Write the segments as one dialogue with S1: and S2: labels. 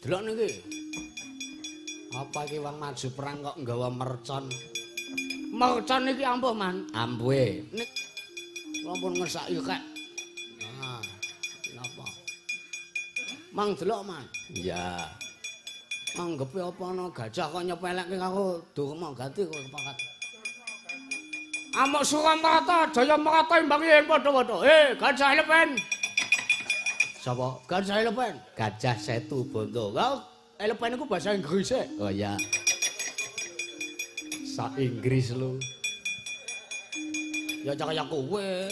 S1: Delok niki. Apa iki wong maju perang kok nggawa mercon? Mercon iki ampuh, Man. Ampuhe. Nek kula pun ngesaki kek. Ah, napa? Mang delok, Man. Iya. Anggepe apa ana gajah kok nyepelekke aku durma gati kok kepakat. Amuk Suramrata, Jaya Mrata imbang yen padha-padha. Gajah elepen. Sapa? Gajah elepen. Gajah Setu Bondo. Lah, elepen iku bahasa Inggris e. Oh iya. Sa Inggris lho. Ya kaya kowe.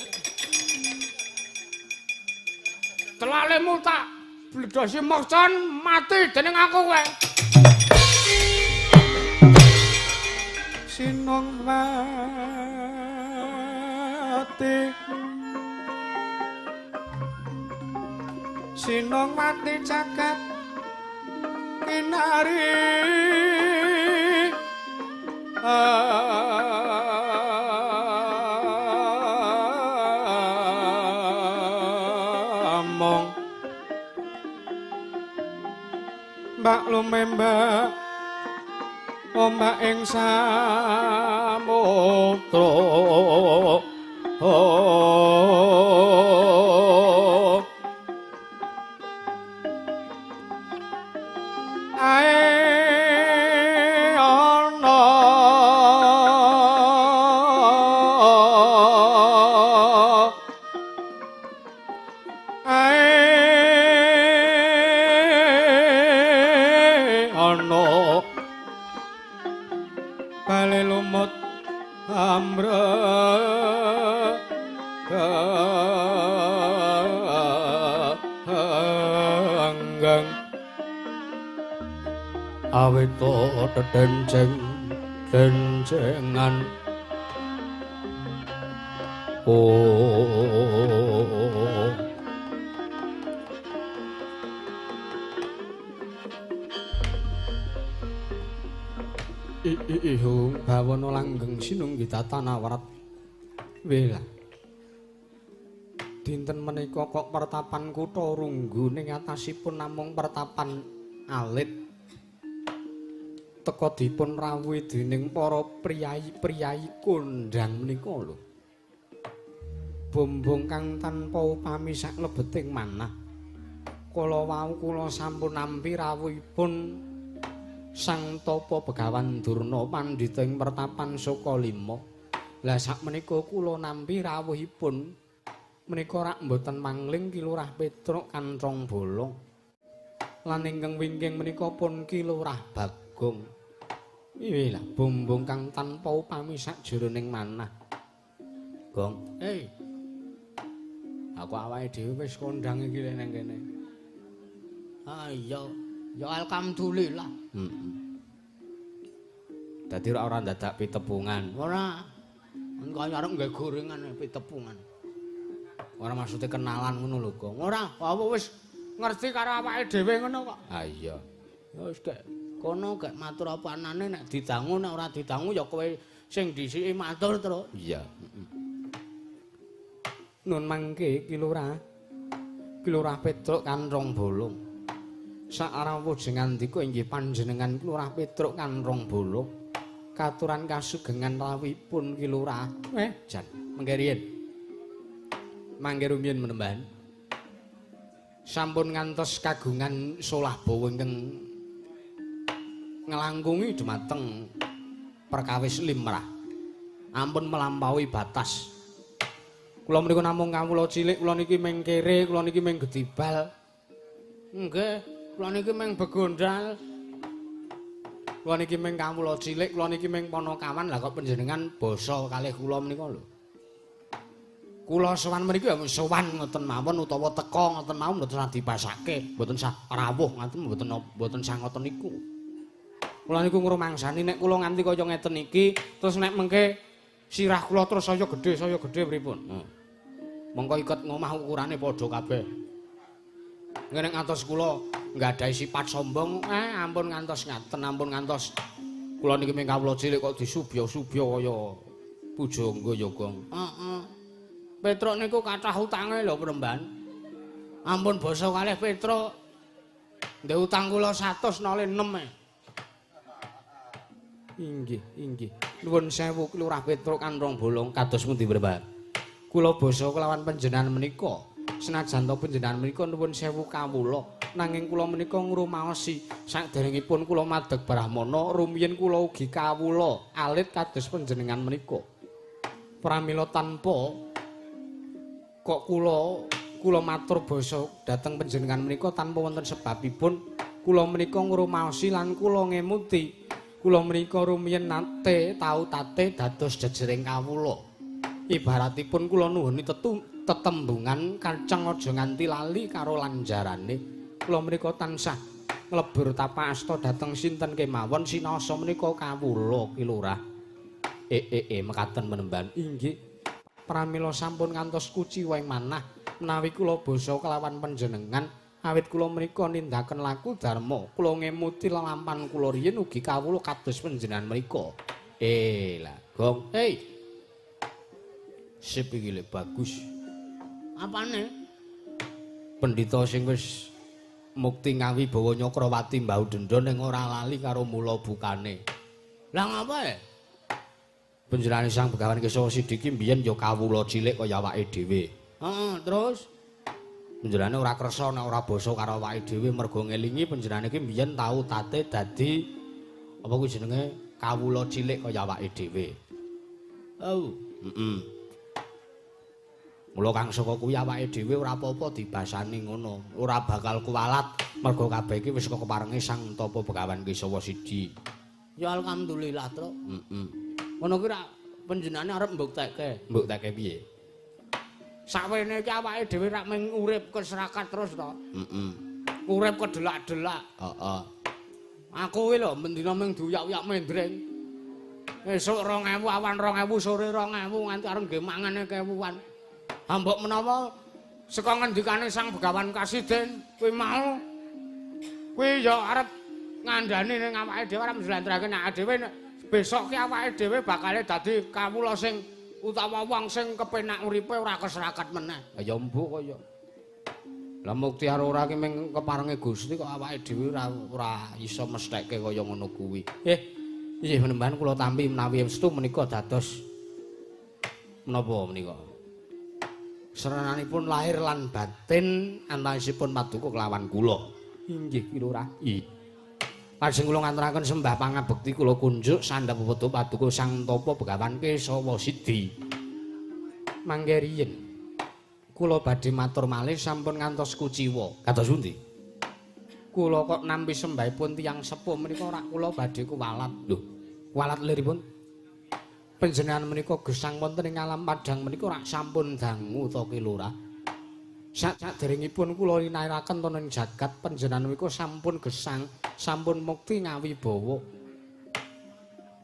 S1: Telalemu tak bledosi mercon mati dening aku kowe.
S2: Sinung mati. Sinung mati jagat kinari. Among Mbak lumembak ombak ing samudra. Ae ana ae ana bale lumut amre anggang
S1: awito dedenceng dencengan. Oh ihung bawana langgeng sinunggi tatana warat wela. Dinten menika kok pertapan kutha Runggu ning atasipun namung pertapan alit. Teka dipun rawuhi dening para priyayi-priyayi kondhang menika lho. Bombong kang tanpa upami saklebeting manah. Kala wau kula sampun nampi rawuhipun Sang Tapa Begawan Durna pandhita ing pertapan Sukalima. Lah sakmenika kula nampi rawuhipun menika rak mboten mangling Ki Lurah Petruk Kanthong Bolong. Lan ingkang wingking menika pun Ki Lurah Bagong. Lah bombong kang tanpa upami sakjroning manah. Gong, aku awake dhewe wis kondhang iki nang kene. Ah iya. Ya alhamdulillah. Heeh. Dadi ora dadak pitepungan. Ora. Kaya arep nggawe gorengan pitepungan. Ora maksude kenalan ngono lho, Gong. Ora, apa wis ngerti karo awake dhewe ngono kok. Ha iya. Ya wis gek kono gek matur apa anane nek didangu nek ora didangu ya kowe sing dhisiki matur terus. Iya. Heeh. Nun mangke Ki Lurah. Ki Lurah Petruk Kanthong Bolong. Sarawuh ngandika inggih panjenengan Ki Lurah Petruk Kanthong Bolong. Katuran kasugengan rawuhipun Ki Lurah. Jan mengke riyin. Mangke rumiyin menembahan. Sampun ngantos kagungan solah bawa ingkang nglangkungi dumateng perkawis limrah. Ampun melampaui batas. Kula menika namung kawula cilik, kula niki mung kere, kula niki mung gedibal. Nggih. Kula niki mung begondal. Kula niki mung kawula cilik, kula niki mung panakawan. Lah kok panjenengan basa kalih kula menika lho. Kula sowan mriki ya sowan ngoten mawon utawa teka ngoten mawon mboten sah dipasake, mboten sah rawuh ngoten mboten sah ngoten niku. Kula niku ngrumangsani nek kula nganti kaya ngeten iki, terus nek mengke sirah kula terus saya gede pripun? Mongko iket ngomah ukurane padha kabeh. Nek ngantos kula nggadahi sifat sombong, ampun ngantos ngaten, ampun ngantos kula niki mung kawula cilik kok disubya-subya kaya pujangga ya, Gong. Heeh. Petruk niku kathah utange lho, Premban. Ampun basa kalih Petruk. Ndek utang kula 100 nole 6 e. Inggih, inggih. Nuwun sewu Lurah Petruk Kanrong Bolong kados pundi Mbah? Kula basa kelawan panjenengan menika. Senajan to panjenengan menika nuwun sewu kawula, nanging kula menika ngrumaosi saderengipun kula madeg brahmana rumiyin kula ugi kawula alit kados panjenengan menika. Pramila tanpa kok kula matur basa dhateng panjenengan menika tanpa wonten sebabipun kula menika ngrumaosi lan kula ngemuti. Kula menika rumiyin nate tau tate dados jejering kawula. Ibaratipun kula nuwuni tetembungan kacang aja nganti lali karo lanjarane. Kula menika tansah nglebur tapak asta dhateng sinten kemawon sinasa menika kawula Ki Lurah. Mekaten menemban. Inggih. Pramila sampun ngantos kuciwa ing manah menawi kula basa kelawan panjenengan. Awit kula menika nindaken laku dharma, kula ngemuti lelampan kula riyin ugi kawula kados panjenengan menika. Lah, Gong. Hei. Sip iki lek bagus. Apane? Pendhita sing wis mukti ngawibawa Nyakrawati mbau dendha ning ora lali karo mula bukane. Lah ngapa e? Panjenengane Sang Begawan Kesawa Sidiki mbiyen ya kawula cilik kaya awake dhewe. Heeh, terus panjenengane ora kersa nek ora basa karo awake dhewe mergo ngelingi panjenengane iki mbiyen tau tate dadi apa kuwi jenenge kawula cilik kaya awake dhewe. Oh, heeh. Mula kang saka kuwi awake dhewe ora apa-apa dibasani ngono, ora bakal kuwalat mergo kabeh iki wis keparenge Sang Tapa Begawan Kesawa Sidi. Ya alhamdulillah, Truk. Heeh. Ngono kuwi rak panjenengane arep mbuktekke. Mbuktekke piye? Sakwene iki awake dhewe rak mung urip keserakat terus to. Heeh. Urip kedelak-delak. Heeh. Aku kuwi lho mendina mung diuyak-uyak mendreng. Esuk 2000, awan 2000, sore 2000 nganti arep nggih mangane kewuan. Ha mbok menawa saka ngendikane Sang Begawan Kasiden kuwi mau kuwi ya arep ngandani ning awake dhewe arep njlentrehake nek dhewe besok ki awake dhewe bakale dadi kawula sing utawa wong sing kepenak uripe ora keserakat meneh. Ya mbok kaya. Lah mukti karo ora ki mung keparenge Gusti kok awake dhewe ora iso mestheke kaya ngono kuwi. Inggih menembahan kula tampi menawi estu menika dados menapa menika? Serenanipun lahir lan batin antawisipun paduka kelawan kula. Inggih Ki Lurah. Nggih. Lajeng kula ngaturaken sembah pangabekti kula kunjuk sandhap pepetuh paduka Sang Tapa Begawan Kesawa Sidi. Mangke riyin kula badhe matur malih sampun ngantos kuciwa. Kados pundi? Kula kok nampi sembahipun tiyang sepuh menika ora kula badhe kuwalat. Lho, kuwalat liripun? Panjenengan menika gesang wonten ing alam padhang menika ora sampun dangu to Ki Lurah. Saderengipun kula linaraken wonten ing jagat panjenengan menika sampun gesang, sampun mukti ngawibawa.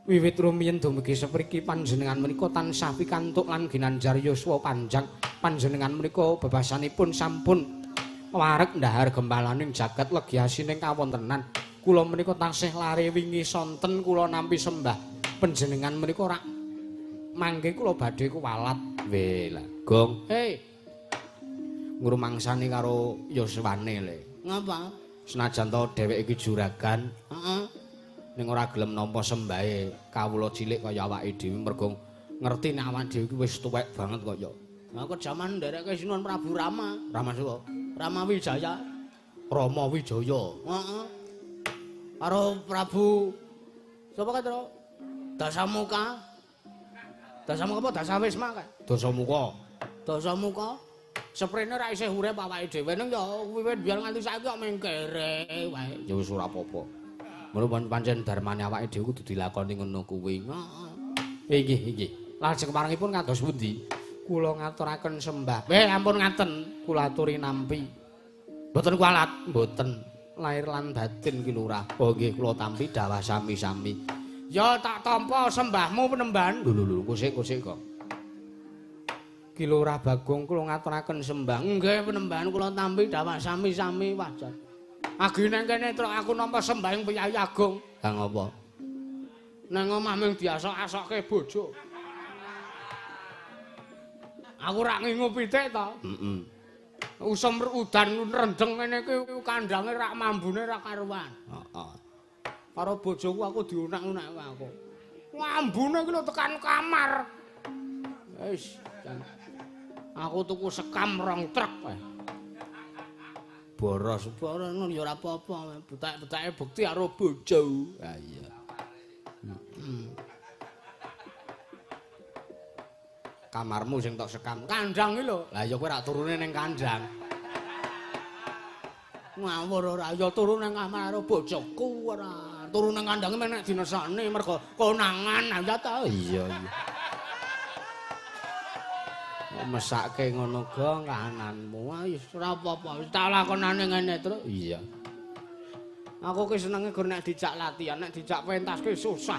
S1: Wiwit rumiyin dumugi sepriki panjenengan menika tansah pikantuk lan ginanjar yuswa panjang. Panjenengan menika bebasanipun sampun wareg ndahar gembalaning jagat legi asining kawontenan. Kula menika tansih lare wingi sonten kula nampi sembah panjenengan menika ora mangke kula badhe kuwalat. Weh lah, Gong. Hei. Ngrumangsani karo yuswane le. Ngapa? Senajan to dheweke iki juragan, heeh. Ning ora gelem nampa sembahe kawula cilik kaya awake dhewe mergo ngerti nek awake dhewe iki wis tuwek banget kok ya. Lah kok jaman ndereke Sinuwun Prabu Rama, Rama sapa? Rama Wijaya. Rama Wijaya. Heeh. Karo Prabu sapa kae, Tru? Dasamuka. Dasamuka apa Dasawisma kae? Dasamuka. Dasamuka. Seprene ra isih urip awake dhewe ning ya wiwit biyen nganti saiki kok mung kere wae. Ya wis ora apa-apa. Mula pancen dharmane awake dhewe kudu dilakoni ngono kuwi. Heeh. Inggih, inggih. Lajeng keparengipun kados pundi? Kula ngaturaken sembah. Ampun ngaten, kula aturi nampi. Mboten kualat, mboten. Lahir lan batin Ki Lurah. Oh nggih, kula tampi dawah sami-sami. Ya tak tampa sembahmu penemban. Lho lho lho, kosik-kosik kok. Ki Lurah Bagong kula ngaturaken sembah. Nggih penemban kula tampi dawah sami-sami wajar. Agi nang kene truk aku nampa sembah ing Priyayi Agung. Lah ngopo? Nang omah mung diasok-asokke bojo. Aku rak ngingu pitik to. Heeh. Usum udan rendeng ngene iki kandange rak mambune rak karuan. Heeh. Karo bojoku aku diunak-unak aku. Mambune iki lho tekan kamar. Wis, aku tuku sekam rong truk. Boros, boros ngono ya ora apa-apa. Betak-betake bekti karo bojo. Ha iya. Kamarmu sing tok sekam. Kandang iki lho. Lah ya kowe rak turune ning kandang. Ngawur ora ya turu ning kamar karo bojoku ora. Turu ning kandange menek dinesane mergo konangan ya ta. Iya iya. Mesake ngono gong kahananmu. Wis ora apa-apa. Wis tak lakonane ngene terus. Iya. Aku ki senenge gur nek dijak latihan, nek dijak pentas ki susah.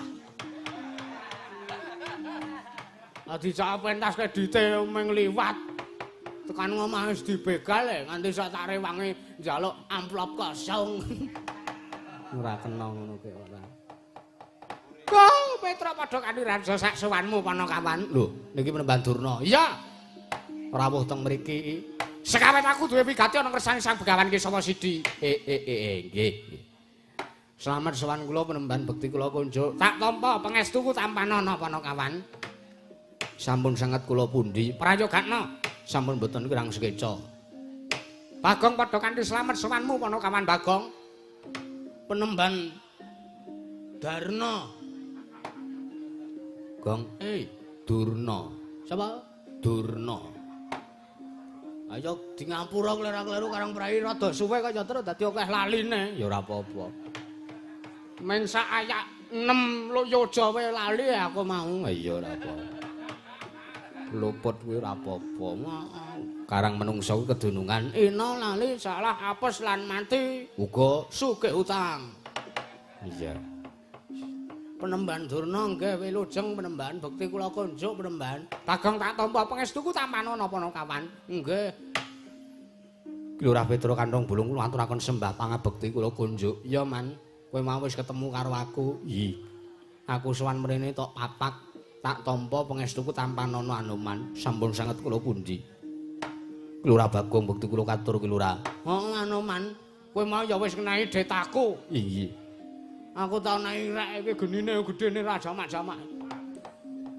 S1: Lah dijak pentas ki dite mung liwat. Tekan omah wis dibegal e nganti sak tak rewangi njaluk amplop kosong. Ora kena ngono ki ora. Gong Petruk padha kanthi raja sak sowanmu Panakawan. Lho, niki Penemban Durna. Iya. Rawuh teng mriki. Sekawet aku duwe wigati ana kersane Sang Begawan Kesawa Sidi. Nggih. Slamet sowan kula Penemban bekti kula kunjuk. Tak tampa pangestuku tampanana Panakawan. Sampun sanget kula pundi? Prayogatna. Sampun mboten kirang sekeca. Bagong padha kanthi slamet sowanmu Panakawan Bagong. Penemban Darna. Gong, Durna. Sapa? Durna. Ayo di ngapura klera-kleru karang prai rada suwe kaya terus dadi akeh laline. Ya ora apa-apa. Men sak ayak 6 yoja wae lali aku mau. Iya ora apa-apa. Luput kuwi ora apa-apa. Karang menungsa kuwi kedunungan. Ina lali salah apes lan mati. Uga sugih utang. Iya. Penemban Durna nggih wilujeng Penemban bekti kula kunjuk Penemban. Bagong tak tampa pangestuku tampanana Panakawan. Nggih. Lurah Petruk Kantong Bolong kula aturaken sembah pangabekti kula kunjuk. Ya Man, kowe mau wis ketemu karo aku. Iya. Aku sowan mrene tok papak tak tampa pangestuku tampanana Anoman. Sampun sanget kula pundi. Lurah Bagong bekti kula katur ki Lurah. Heeh Anoman, kowe mau ya wis ngenahi detaku. Iya. Aku tau naik rek iki genine gedene ra jamak-jamak.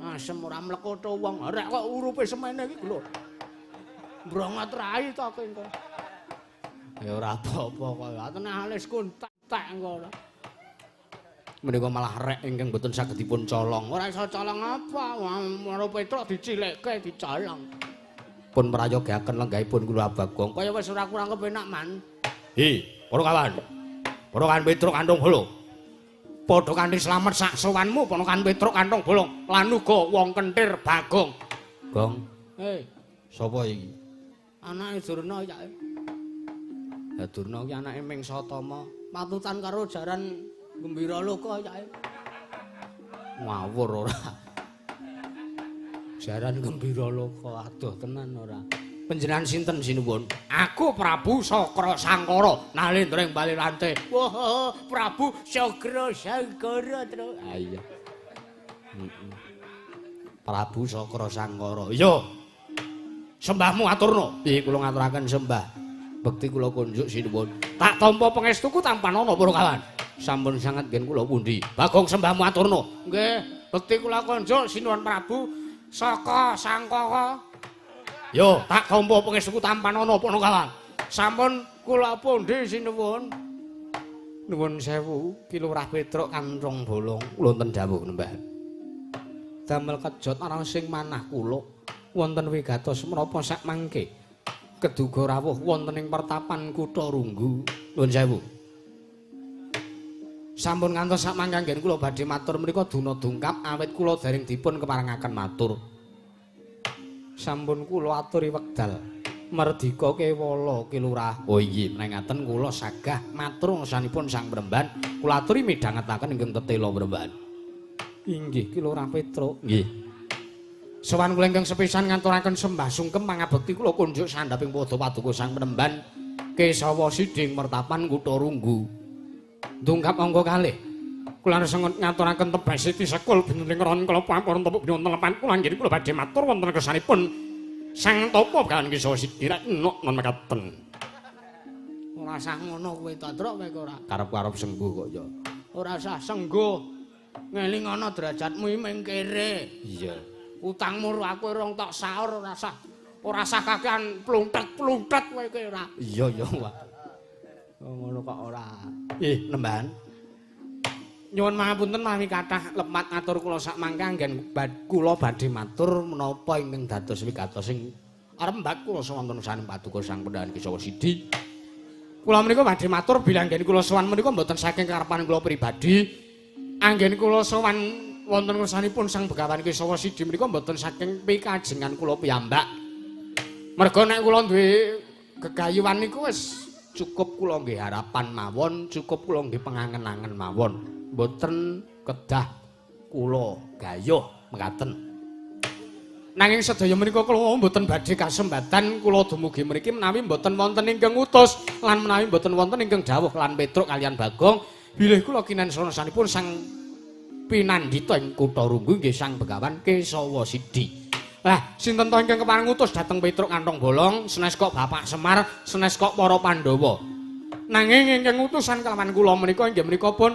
S1: Asem ora mlekoto wong. Rek kok urupe semene iki lho. Mbrongot rai to kowe engko. Ya ora apa-apa kok. Tenah alis kuntek engko ora. Menika malah rek ingkang mboten saged dipun colong. Ora iso colong apa? Karo Petruk dicilikke dicolong. Pun prayogaken lenggahipun kula Bagong. Kaya wis ora kurang kepenak Man. Hi, para kawan. Para kawan Petruk Kantong Bolong. Padha kanthi slamet sak sowanmu Ponokan Petruk Kantong Bolong lan uga wong kentir Bagong. Gong. Sapa iki? Anake Durna ya. Ya Durna ki anake Ming Satama, patutan karo jaran Gembira Loka ya. Ngawur ora. Jaran Gembira Loka adoh tenan ora. Panjenengan sinten sinuwun? Aku Prabu Sakra Sangkara, nalendra ing bali lante. Wah, Prabu Sakra Sangkara, Tru. Ha iya. Prabu Sakra Sangkara. Iya. Sembahmu aturna. Piye kula ngaturaken sembah. Bekti kula kunjuk sinuwun. Tak tampa pangestuku tampanana para kawan. Sampun sanget ngen kula pundi. Bagong sembahmu aturna. Nggih, bekti kula kunjuk sinuwun Prabu Saka Sangkara. Yo, tak tampa pangestuku tampanana Panakawan. Sampun kula pundi sinuwun. Nuwun sewu, Ki Lurah Petruk Kantong Bolong. Wonten dawuh nembah. Damel kejot marang sing manah kula wonten wigatos menapa sak mangke. Keduga rawuh wonten ing pertapan Kutha Runggu. Nuwun sewu. Sampun ngantos sak mangke anggen kula badhe matur menika duna dungkap awit kula dereng dipun keparengaken matur. Sampun kula aturi wekdal merdika kewala Ki Lurah. Oh iya, menengaten kula sagah matur ngersanipun Sang Premban. Kula aturi midhangetaken ingkang tetela Premban. Inggih Ki Lurah Petruk. Nggih. Sowan kula ingkang sepisan ngaturaken sembah sungkem pangabekti kula kunjuk sandhaping pada paduka Sang Premban Kesawa Siding Mertapan Kutha Runggu. Dungkap angka kalih. Kula sanget ngaturaken tebas siti sekul binteling ron kala pampun tepuk wonten lepan kula nggih kula badhe matur wonten kersanipun Sang tapa Begawan Kesawa Sidi rak nok non mekaten. Ora usah ngono kowe ta, Truk, kowe ora. Karep-karep sengguh kok ya. Ora usah sengguh. Ngeling ana derajatmu iki ming kere. Iya. Utangmu ro aku rong tok saur ora usah. Ora usah kakean pluntet-pluntet kowe iki ora. Iya ya, Pak. Ngono kok ora. Nembahan. Nyuwun pangapunten mawi kathah lepat atur kula sak mangke anggen kula badhe matur menapa ingkang dados wigatos sing arembak kula sawonten saning paduka Sang Pendhahan Kesawa Sidi. Kula menika badhe matur bilih anggen kula sowan menika mboten saking karepan kula pribadi. Anggen kula sowan wonten ngersanipun Sang Begawan Kesawa Sidi menika mboten saking pikajengan kula piyambak. Merga nek kula duwe gegayuhan niku wis cukup kula nggih harapan mawon, cukup kula nggih pengangen-angen mawon. Mboten kedah kula gayuh mekaten. Nanging sedaya menika kula mboten badhe kasembatan kula dumugi mriki menawi mboten wonten ingkang ngutus lan menawi mboten wonten ingkang dawuh lan Petruk kaliyan Bagong bilih kula kinansanipun Sang Pinandhita ing Kutha Runggu nggih Sang Begawan Kesawa Sidi. Lah sinten to ingkang kepareng ngutus dhateng Petruk Kantong Bolong, senes kok Bapak Semar, senes kok para Pandhawa. Nanging ingkang ngutusan kelawan kula menika inggih menika pun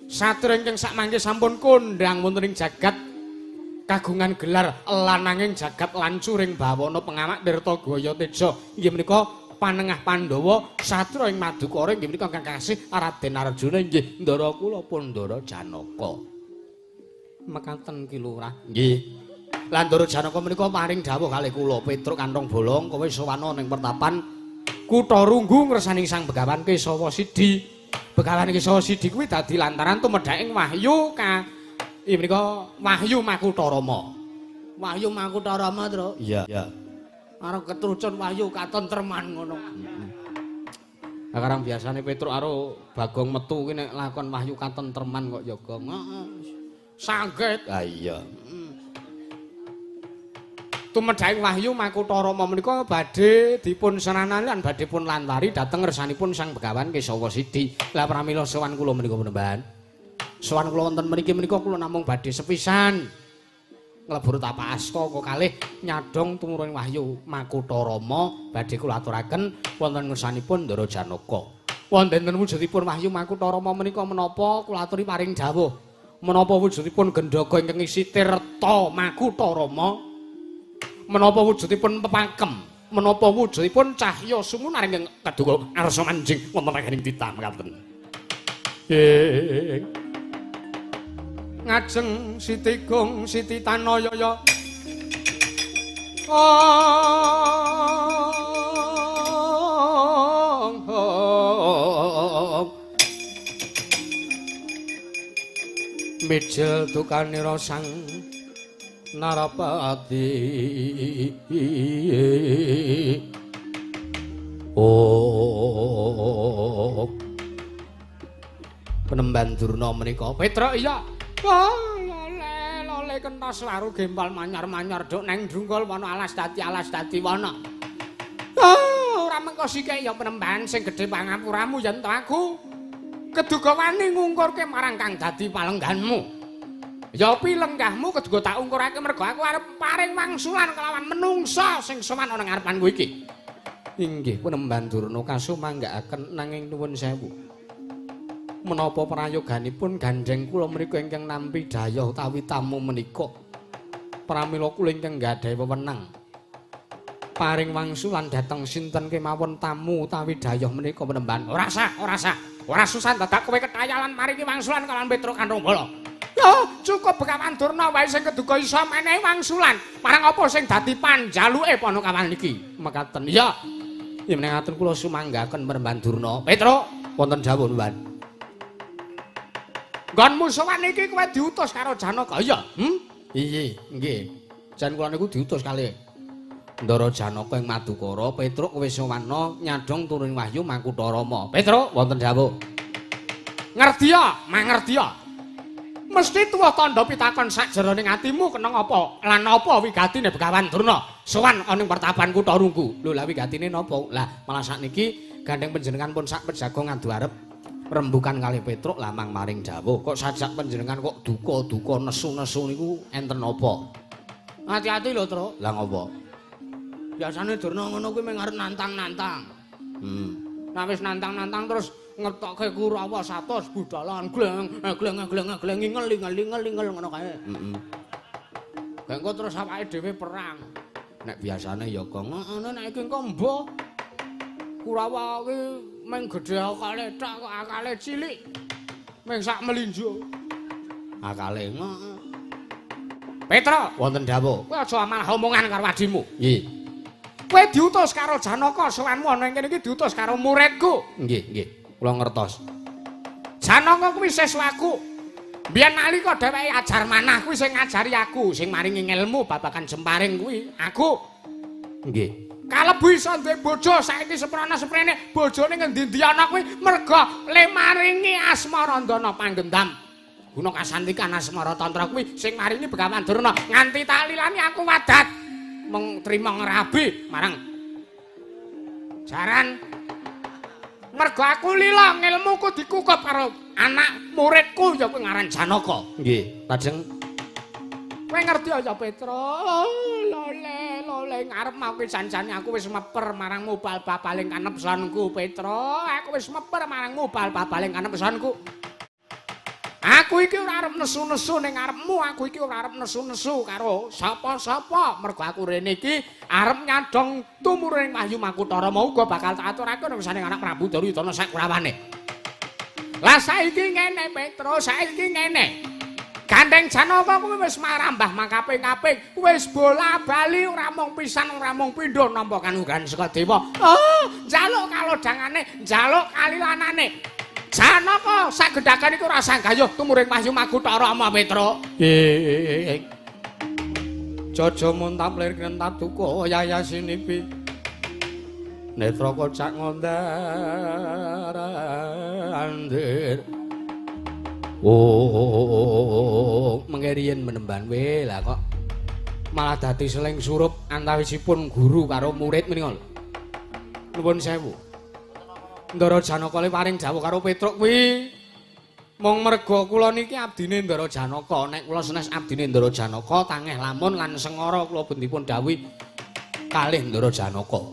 S1: satria ingkang sakmangke sampun kondhang wonten ing jagat kagungan gelar lananging jagat lancuring bawana pengamak tirta gaya teja inggih menika panengah Pandhawa satria ing Madukara inggih menika ingkang kasih Raden Arjuna inggih ndara kula pun Ndara Janaka. Mekaten Ki Lurah. Nggih. Lan Ndara Janaka menika paring dawuh kalih kula Petruk Kantong Bolong kowe sowana ning pertapan Kutha Runggu ngresaning Sang Begawan Kesawa Sidi. Begawan Kesawa Sidi kuwi dadi lantaran tumedhaking wahyu ka inggih menika Wahyu Makutha Rama. Wahyu Makutha Rama, Truk. Iya, iya. Arep ketrucun wahyu katentreman ngono. Lah karang biasane Petruk karo Bagong metu kuwi nek lakon wahyu katentreman kok ya, Gong. Heeh. Sangget. Ha iya. Tumedhaking wahyu Makutha Rama menika badhe dipun seranani lan badhe pun lantari dhateng ngersanipun Sang Begawan Kesawa Sidi. Lah pramila sowan kula menika penembahan. Sowan kula wonten mriki menika kula namung badhe sepisan nglebur tapak asta kok kalih nyadong tumurun wahyu Makutha Rama badhe kula aturaken wonten ngersanipun Ndara Janaka. Wonten wujudipun wahyu Makutha Rama menika menapa kula aturi paring dawuh. Menapa wujudipun gendhaga ingkang isi tirta Makutha Rama? Menapa wujudipun pepakem, menapa wujudipun cahya sumunar ingkang kaduka arsa manjing wonten raganing titah mekaten. Ngajeng Siti Gung Siti Tanaya mijil dukanira Sang Narapati. Oh, penemban Durna menika Petruk iya. Oh, lole lole kentos waru gempal manyar-manyar duk neng drungkul wana alas dadi wana. Oh, ora mengko sike ya penemban sing gedhe pangapuramu yen to aku keduga wani ngungkurke marang kang dadi palengganmu. Ya pilenggahmu keduga tak ungkurake mergo aku arep paring wangsulan kelawan menungsa sing sowan ana ngarepanku iki. Inggih penemban Durna kasumanggaaken nanging nuwun sewu. Menapa prayoganipun gandheng kula mriku ingkang nampi dayah utawi tamu menika. Pramila kula ingkang gadhahi wewenang paring wangsulan dhateng sinten kemawon tamu utawi dayah menika penemban. Ora sah, ora sah. Ora susah dadak kowe ketayalan maringi wangsulan kalawan Petruk Kantong Bolong. Yo, cukup Begawan Durna wae sing keduga iso menehi wangsulan. Marang apa sing dadi panjaluke Panakawan iki? Mekaten. Iya. Yen ngaten kula sumanggaken Penemban Durna. Petruk, wonten dawuh Mban. Nggonmu sowan iki kowe diutus karo Janaka. Iya. Iya, nggih. Jan kula niku diutus kalih Ndara Janaka ing Madukara. Petruk kowe sowanna nyadhong turun wahyu Makutha Rama. Petruk, wonten dawuh. Ngerti ya, mangerti ya. Mesti tuwa tandha pitakon sakjroning atimu keneng apa lan apa wigatine Begawan Durna sowan ana ing pertapan Kutha Runggu. Lho lah wigatine napa? Lah malah sakniki gandeng panjenengan pun sak pejago ngadu arep rembukan kalih Petruk lamang maring dawuh. Kok sajak panjenengan kok duka-duka nesu-nesu niku enten napa? Ati-ati lho, Truk. Lah ngopo? Biasane Durna ngono kuwi mung arep nantang-nantang. Nah wis nantang-nantang terus ngetokke Kurawa 100 budalan gleng gleng gleng gleng ngel ngel ngel ngel ngono kae. Heeh. Engko terus awake dhewe perang. Nek biasane ya kok ngono, nek iki engko mbuh. Kurawa kuwi mung gedhe akale tok kok akale cilik. Mung sak melinjo. Akale ngono. Petro, wonten dawuh. Kowe aja malah omongan karo adimu. Nggih. Kowe diutus karo Janaka, sowanmu ana ing kene iki diutus karo muridku. Nggih, nggih. Kula ngertos. Janaka kuwi siswaku. Biyen nalika dheweke ajar manah kuwi sing ngajari aku, sing maringi ngelmu babagan jemparing kuwi aku. Nggih. Kalebu iso duwe bojo saiki seprana seprene bojone ngendi-endi ana kuwi merga le maringi asmarandana panggendam. Guna kasantikan asmara tantra kuwi sing maringi Begawan Durna nganti tak lilani aku wadat mung trima ngrabi marang jaran. Mergo aku lila ngelmuku dikukup karo anak muridku ya kuwi ngaran Janaka. Nggih, lajeng kowe ngerti ya Petro, lole lole ngarep mau kuwi jan-jane aku wis meper marangmu bal-babaling kanepsanku Petro, aku wis meper marangmu bal-babaling kanepsanku. Aku iki ora arep nesu-nesu ning ngarepmu, aku iki ora arep nesu-nesu karo sapa-sapa. Mergo aku rene iki arep nyadong tumurune Wahyu Makutara mau uga bakal tak aturake nang saning anak Prabu Duryudana sak Kurawane. Lah saiki ngene Petro, saiki ngene. Gandeng Janaka kuwi wis marambah makaping-kaping, wis bola-bali ora mung pisan ora mung pindho nampa kanugrahan saka dewa. Oh, njaluk kalodhangane, njaluk kalilanane. Janaka sagendhagan iku ora sanggayuh tumuring Wahyu Makutara ama Petro. Nggih. Jaja muntap lir krentab duka yayasinipi. Netra kocak ngondar andir. Oh, mengke riyen menemban we lah kok malah dadi seling surup antawisipun guru karo murid menika lho. Nuwun sewu. Ndara Janaka le paring dawuh karo Petruk kuwi mung merga kula niki abdine Ndara Janaka. Nek kula senes abdine Ndara Janaka tangeh lamun lan sengara kula bendipun dawuhi kalih Ndara Janaka.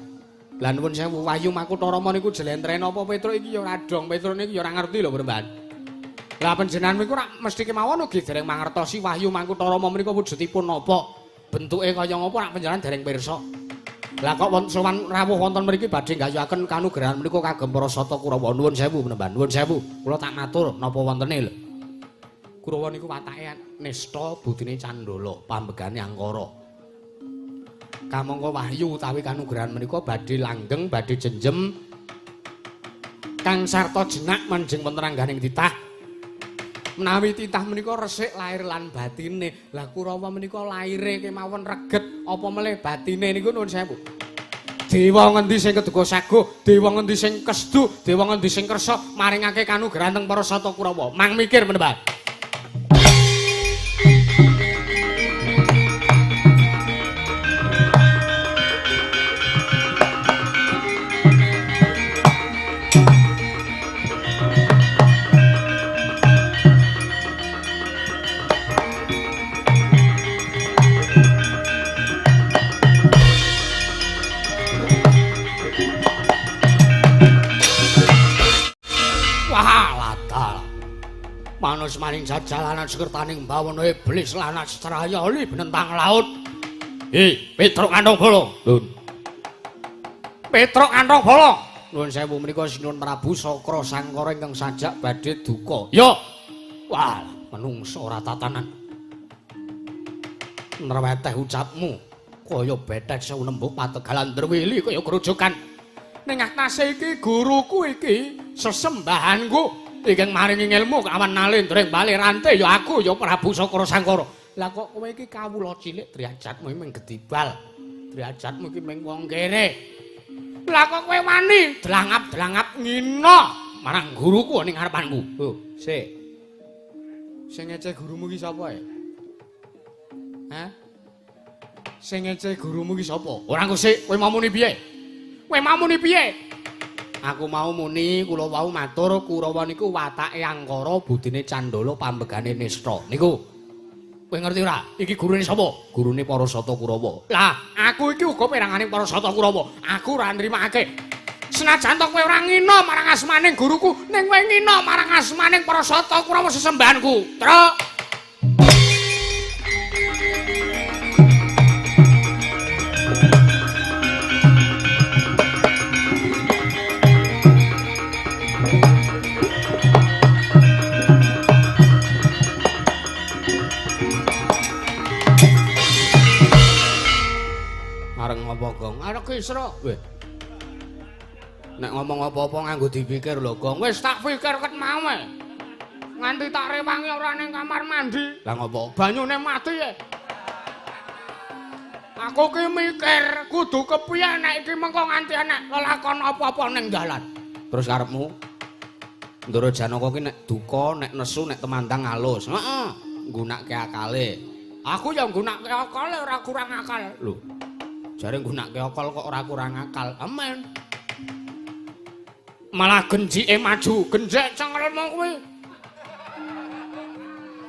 S1: Lah nuwun sewu Wahyu Makutharama niku jlentreh napa Petruk iki ya ora dong, Petruk niki ya ora ngerti lho Bremban. Lah panjenengan niku rak mesti kemawon ugi dereng mangertosi Wahyu Makutharama menika wujudipun napa, bentuke kaya ngapa rak panjenengan dereng pirsa. Lah kok wonten sowan rawuh wonten mriki badhe nggayuhaken kanugrahan menika kagem para sata Kurawa. Nuwun sewu Bremban, nuwun sewu. Kula tak matur napa wontene lho. Kurawa niku watake nista budine candala, pambegane angkara. Kamangka wahyu utawi kanugrahan menika badhe langgeng, badhe jenjem kang sarta jenak manjing wonten rangganing titah. Menawi titah menika resik lahir lan batine. Lah Kurawa menika laire kemawon reget apa melih batine niku nuwun sewu. Dewa ngendi sing keduga saguh, dewa ngendi sing kesdu, dewa ngendi sing kersa maringake kanugrahan teng para sata Kurawa. Mang mikir menembah. Manus maning jajalanan sekertaning bawana iblis lan astrayali benentang laut. Hi, Petruk kantong bolong. Lun. Petruk kantong bolong. Nuwun sewu menika Sinuwun Prabu Sakra Sangkara ingkang sajak badhe duka. Yo. Wah, menungso ora tatanan. Nreweteh ucapmu kaya betet sewu nembuk pategalan drwili kaya grojogan. Ning atase iki guruku iki sesembahanku. Ingkang maringi ngelmu kawan nalendra bali rante ya aku ya Prabu Sakra Sangkara. Lah kok kowe iki kawula cilik derajatmu mung gedibal. Derajatmu iki mung wong kere. Lah kok kowe wani dlangap-dlangap ngina marang guruku ning ngarepanku. Lho, sik. Sing ngece gurumu iki sapa e? Hah? Sing ngece gurumu iki sapa? Ora sik, kowe mau muni piye? Kowe mau muni piye? Aku mau muni kula wau matur Kurawa niku watake angkara budine candala pambegane nista niku. Kowe ngerti ora? Iki gurune sapa? Gurune para Sata Kurawa. Lah, aku iki uga perangane para Sata Kurawa. Aku ora nrimake. Senajan to kowe ora ngina marang asmaning guruku, ning kowe ngina marang asmaning para Sata Kurawa sesembahanku. Truk. Areng apa, Gong? Arek Kisra. Weh. Nek ngomong apa-apa nganggo dipikir lho, Gong. Wis tak pikir ket mau e. Nganti tak rewangi ora ning kamar mandi. Lah ngopo? Banyune mati e. Aku ki mikir kudu kepiye nek iki mengko nganti enek lelakon apa-apa ning dalan. Terus karepmu? Ndara Janaka ki nek duka, nek nesu, nek temandang alus. Heeh, nggunakake akale. Aku ya nggunakake akale ora kurang akal. Lho. Jare nggunakake akal kok ora kurang akal. Amen. Malah genjike maju, genjek cengelmu kuwi.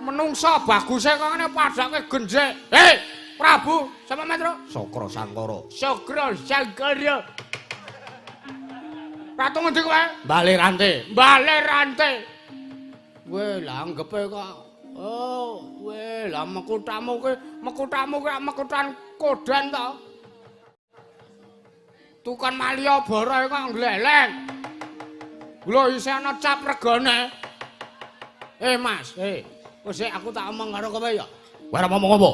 S1: Menungsa baguse kok ngene padake genjek. Hei, Prabu, sapa Metro? Sokro Sangkara. Sokro Sangkara. Ratu ngendi kowe? Bale Rante. Bale Rante. Weh, lah anggepe kok. Oh, weh, lah mekutamu kuwi, mekutamu kuwi mekutan kodan to. Tukang Malioboro kok ngleleng. Lho isih ana cap regane. Mas, wis aku tak omong karo kowe ya. Kowe arep ngomong apa?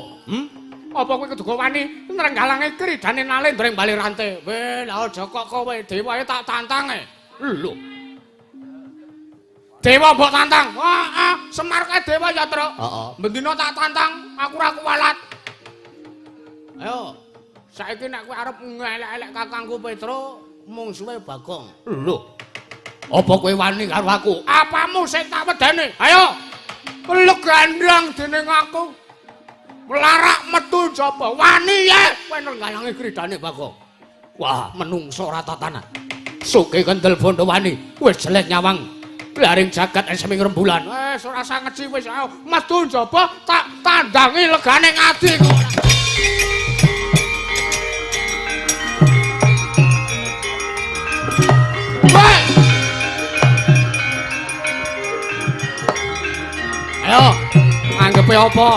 S1: Apa kowe kudu wani nrenggalange kridane Nalendra ing Bale Rante? Weh, lah aja kok kowe dewae tak tantang e. Lho. Dewa mbok tantang. Heeh, Semar kae dewa ya, Truk. Heeh. Bendina tak tantang, aku ora kuwalat. Ayo. Saiki nek kowe arep ngelek-elek kakangku Petro, mungsuhe Bagong. Lho. Apa kowe wani karo aku? Apamu sing tak wedeni? Ayo. Peluk gandang dening aku. Mlarak metu jaba. Wani ye kowe nenggalangi kridane Bagong. Wah, menungso ora tatanan. Suke kendel bondo wani, wis jelek nyawang. Blaring jagat eseming rembulan. Wis ora usah ngeci wis ayo metu jaba tak tandangi legane ngadi kok. Ayo, anggepe apa?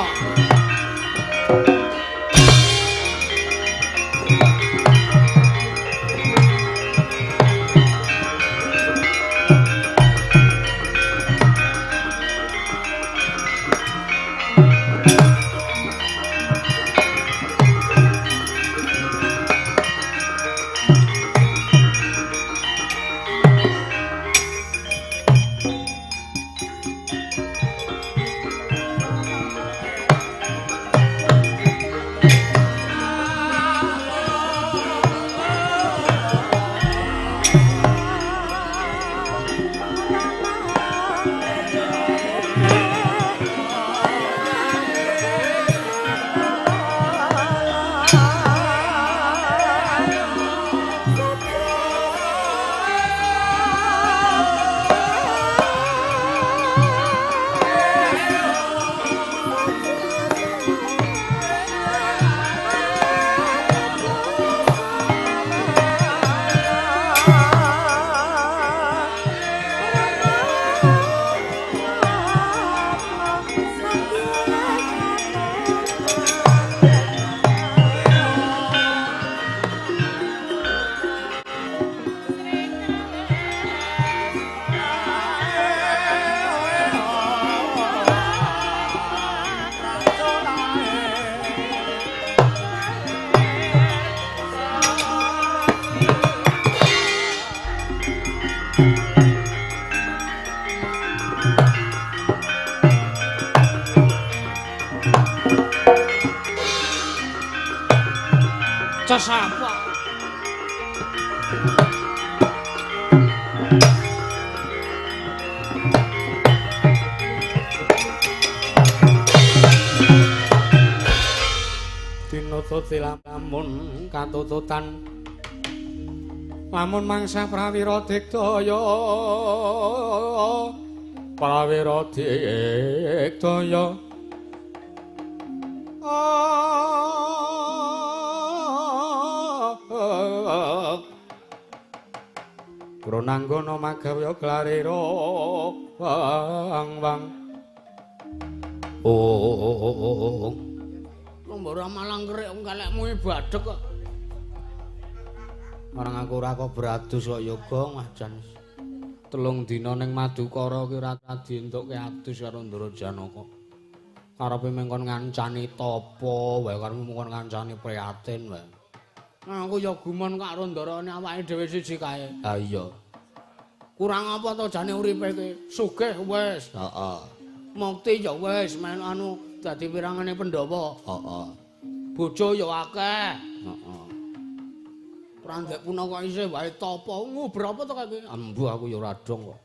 S1: Sapa? Tinututi lamun katututan lamun mangsa prawira digdaya prawira digdaya Kronanggana magawya klarira wang wang. Oh. Ora malang kerik wong kalekmu badhek kok. Marang aku ora kok beradus kok ya Gong, ah jan. 3 dina ning Madukara ki ora dientukke adus karo Ndara Janaka. Karepe mengkon ngancani tapa wae, karepe mengkon ngancani prihatin wae. Aku ya gumun karo ndarane awake dhewe siji kae. Ha iya. Kurang apa to jane uripe iki? Sugih wis. Heeh. Mukti ya wis men anu dadi pirangane Pandhawa. Heeh. Bojo ya akeh. Heeh. Prandek punaka isih wae tapa nguber apa to kae? Embuh aku ya ora dong kok.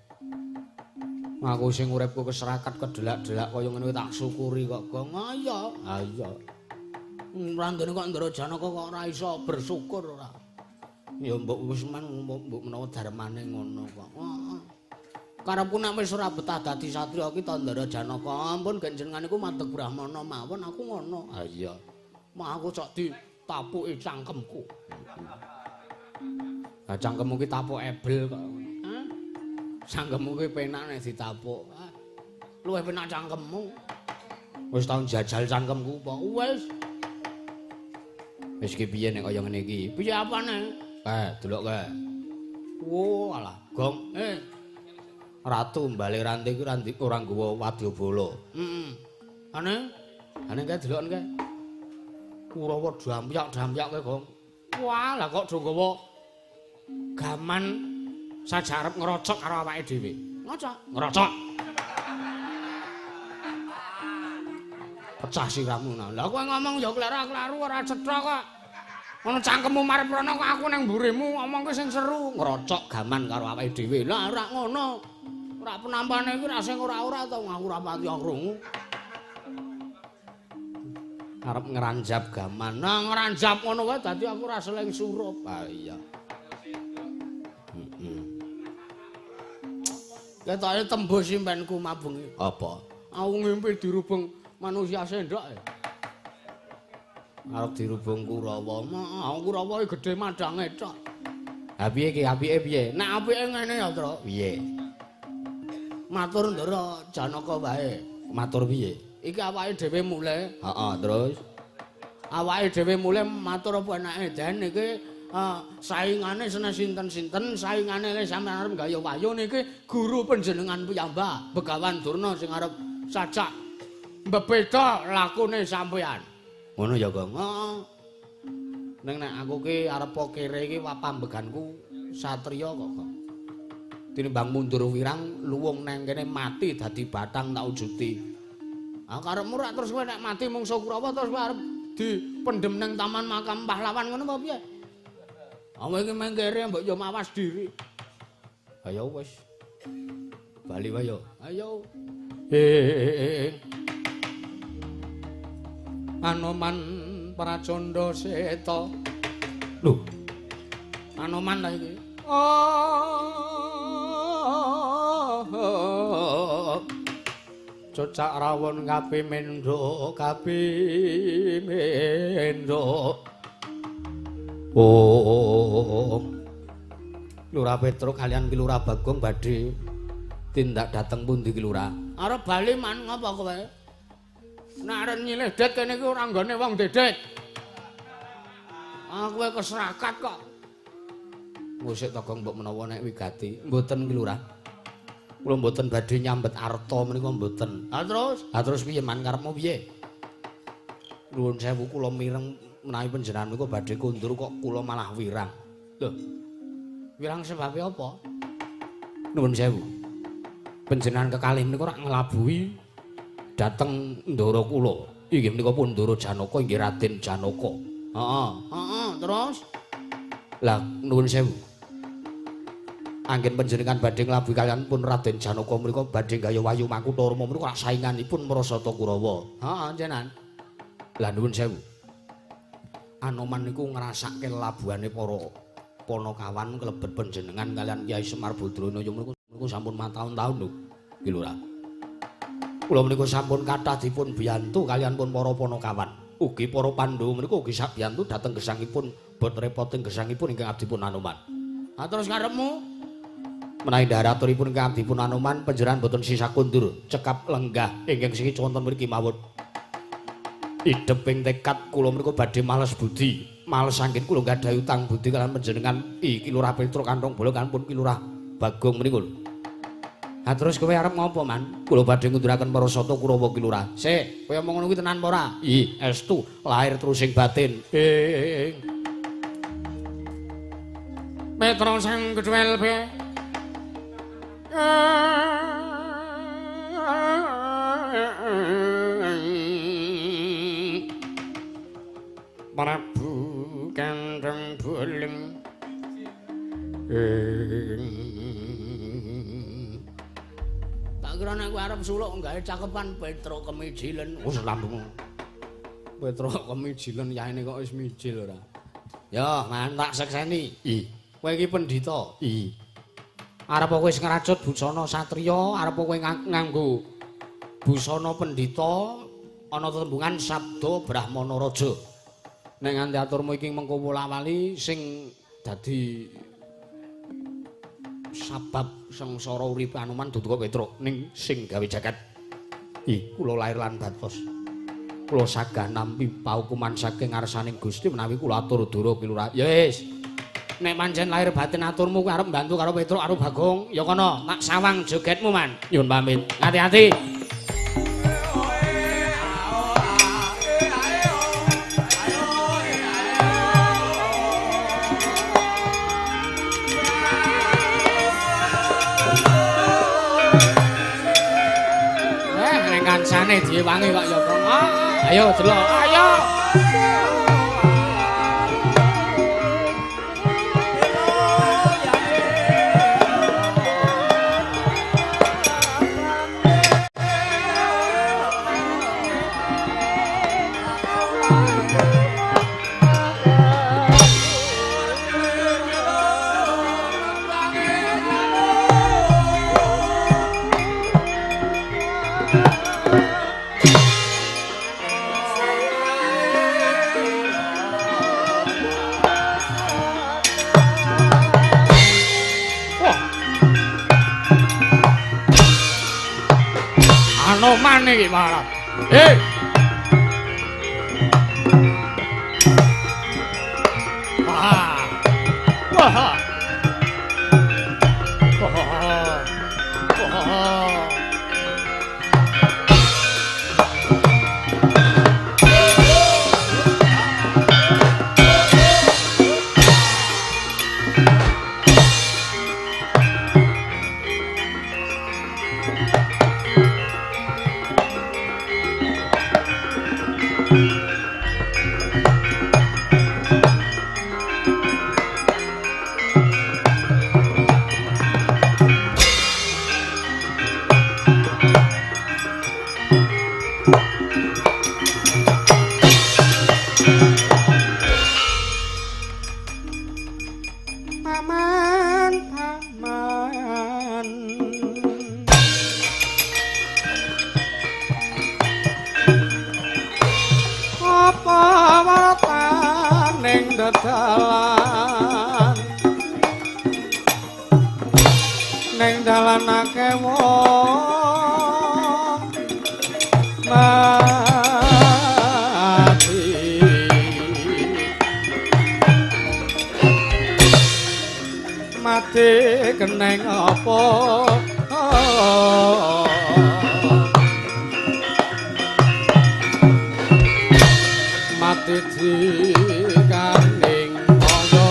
S1: Aku sing uripku keserakat kedelak-delak kaya ngene tak syukuri kok, Gong. Ha iya. Ha iya. Prandene kok Ndara Janaka kok ora iso bersyukur ora. Ya mbok wis men mbok menawa darmane ngono kok. Heeh. Karepku nek wis ora betah dadi satriya ki ta Ndara Janaka. Ampun jenengan iku madeg brahmana mawon aku ngono. Ha iya. Mah aku sok ditapuki cangkemku. Lah cangkemmu ki tapuk ebel kok. Hah? Cangkemmu ki penak nek ditapuk. Luwih penak cangkemmu. Wis tau njajal cangkemku apa? Wis. Wis ki piye nek kaya ngene iki? Piye apane? Delok kae. Wo alah, Gong. Ratu Bale Ranti ku ora nggawa wadyabala. Heeh. Ane? Ane kae deloken kae. Kurawa dampyak-dampyak kae, Gong. Wah, lah kok do nggawa gaman saja arep ngrocok karo awake dhewe. Ngocok, ngrocok. Pecah siramu. Lah kowe ngomong ya kleru-kleru ora cetha kok. Ngono cangkemmu marep rono kok aku nang mburimu ngomongke sing seru. Ngrocok gaman karo awake dhewe. Lah ora ngono. Ora penampane iki ra sing ora-ora to, aku ora pati krungu. Arep ngranjap gaman. Nah ngranjap ngono wae dadi aku ora seling surup. Ah iya. Heeh. Ketoke tembus impenku mabengi. Apa? Aku ngimpi dirubung manusia sendok. Arep dirubung Kurawa. Mah Kurawa iki gedhe madange tok. Ha piye iki? Apike piye? Nek apike ngene ya, Tru. Piye? Matur Ndara Janaka wae. Matur piye? Iki awake dhewe mulih. Heeh, terus awake dhewe mulih matur apa enake den iki saingane senes sinten-sinten, saingane le sampeyan arep gawe wayu niki guru panjenengan piyambak Begawan Durna sing arep sajak mbebeda lakune sampeyan. Ngono ya, Gong. Heeh. Ning nek aku ki arep kere iki pambeganku satriya kok, Gong. Tinimbang mundur wirang luwung nang kene mati dadi batang tak ujuti. Ah karepmu rak terus kowe nek mati mungsuh Kurawa terus kowe arep dipendhem nang taman makam pahlawan ngono apa piye? Awe iki mengkere mbok yo mawas diri. Ayo wis. Bali wae yo. Ayo. Anoman Pracandha Seta. Lho. Anoman ta iki? Cocak rawon kapimendho kapimendho. Oh. Lurah Petro kalian Ki Lurah Bagong badhe tindak dateng pundi Ki Lurah? Arep bali man ngapa kowe? Nek arep nyilih det kene iki ora nggone wong dedet. Ah kowe keserakat kok. Ngusik to Gong mbok menawa nek wigati. Mboten Ki Lurah. Kula mboten badhe nyambet arta menika mboten. Ha terus? Ha terus piye man karepmu piye? Nuwun sewu kula mireng menawi panjenengan menika badhe kondur kok kula malah wirang. Lho. Wirang sebabe apa? Nuwun sewu. Panjenengan kekalih menika rak nglabuhi dhateng ndara kula. Inggih menika pun Ndara Janaka inggih Raden Janaka. Heeh. Heeh, terus? Lah nuwun sewu. Anggen panjenengan badhe nglabuhi kalian pun Raden Janaka menika badhe gaya wayu makutha Rama menika sainganipun Mrasata Kurawa. Heeh, jenengan. Lah nuwun sewu. Anoman niku ngrasake labuhane para panakawan klebet panjenengan kalian Kyai Semar Badranaya menika sampun mataun-taun lho Ki Lurah. Kula menika sampun kathah dipun biyantu kalian pun para panakawan. Ugi para Pandhawa menika ugi sabiyantu dhateng gesangipun bot repoting gesangipun ingkang abdipun Anoman. Ha terus karepmu? Menawi ndhar aturipun ingkang abdipun Anoman panjenengan boten sisah kundur, cekap lenggah ingkang siki wonten mriki mawon. Idheping tekad kula menika badhe males budi, males anggen kula gadhahi utang budi kaliyan panjenengan iki Lurah Petruk kantong bala kanpun Ki Lurah Bagong menika lho. Ha terus kowe arep ngopo, Man? Kula badhe ngunduraken para sata Kurawa Ki Lurah. Sik, kowe omong ngono kuwi tenan apa ora? Ih, estu, lahir terus sing batin. Ing
S2: Petro sang gedhel be. Prabu Kandeng Buleng.
S1: Tak kira nek kowe arep suluk gawe cakepan Petruk Kemijilen. Wis lambung. Petruk Kemijilen yaene kok wis mijil ora. Ya, man tak sekseni. Ih, kowe iki pendhita. Ih. Arep kowe wis ngracut busana satriya, arep kowe nganggo busana pendhita ana tetembungan sabda Brahmana Raja. Nek nganti aturmu iki mengko wolawali sing dadi sabab sengsara uripe Anoman dudu kok Petruk ning sing gawe jagat. Ih, kula lair lan batos. Kula sagah nampi paukuman saking ngarsaning Gusti menawi kula atur dura Ki Lurah. Ya wis. Nek pancen lahir batin aturmu kowe arep mbantu karo Petruk karo Bagong, ya kono tak sawang jogetmu, Man. Nyuwun pamit. Hati-hati. Ning kancane diwangi kok ya, Kong. Ayo delok. Ayo. Anoman iki marah. Hei. Wah. Wah. Wah. Wah.
S2: Paman, paman. Apa wartaning dedalan? Ning dalan akeh wong mati. Mati keneng apa? Mati dikaning kaya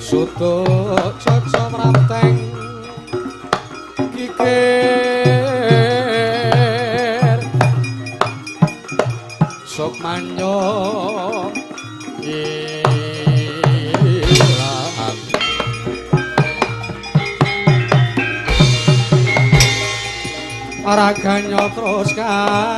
S2: sutuk caca mrateng kikir sukmanyo ilang raganya terus kalinting.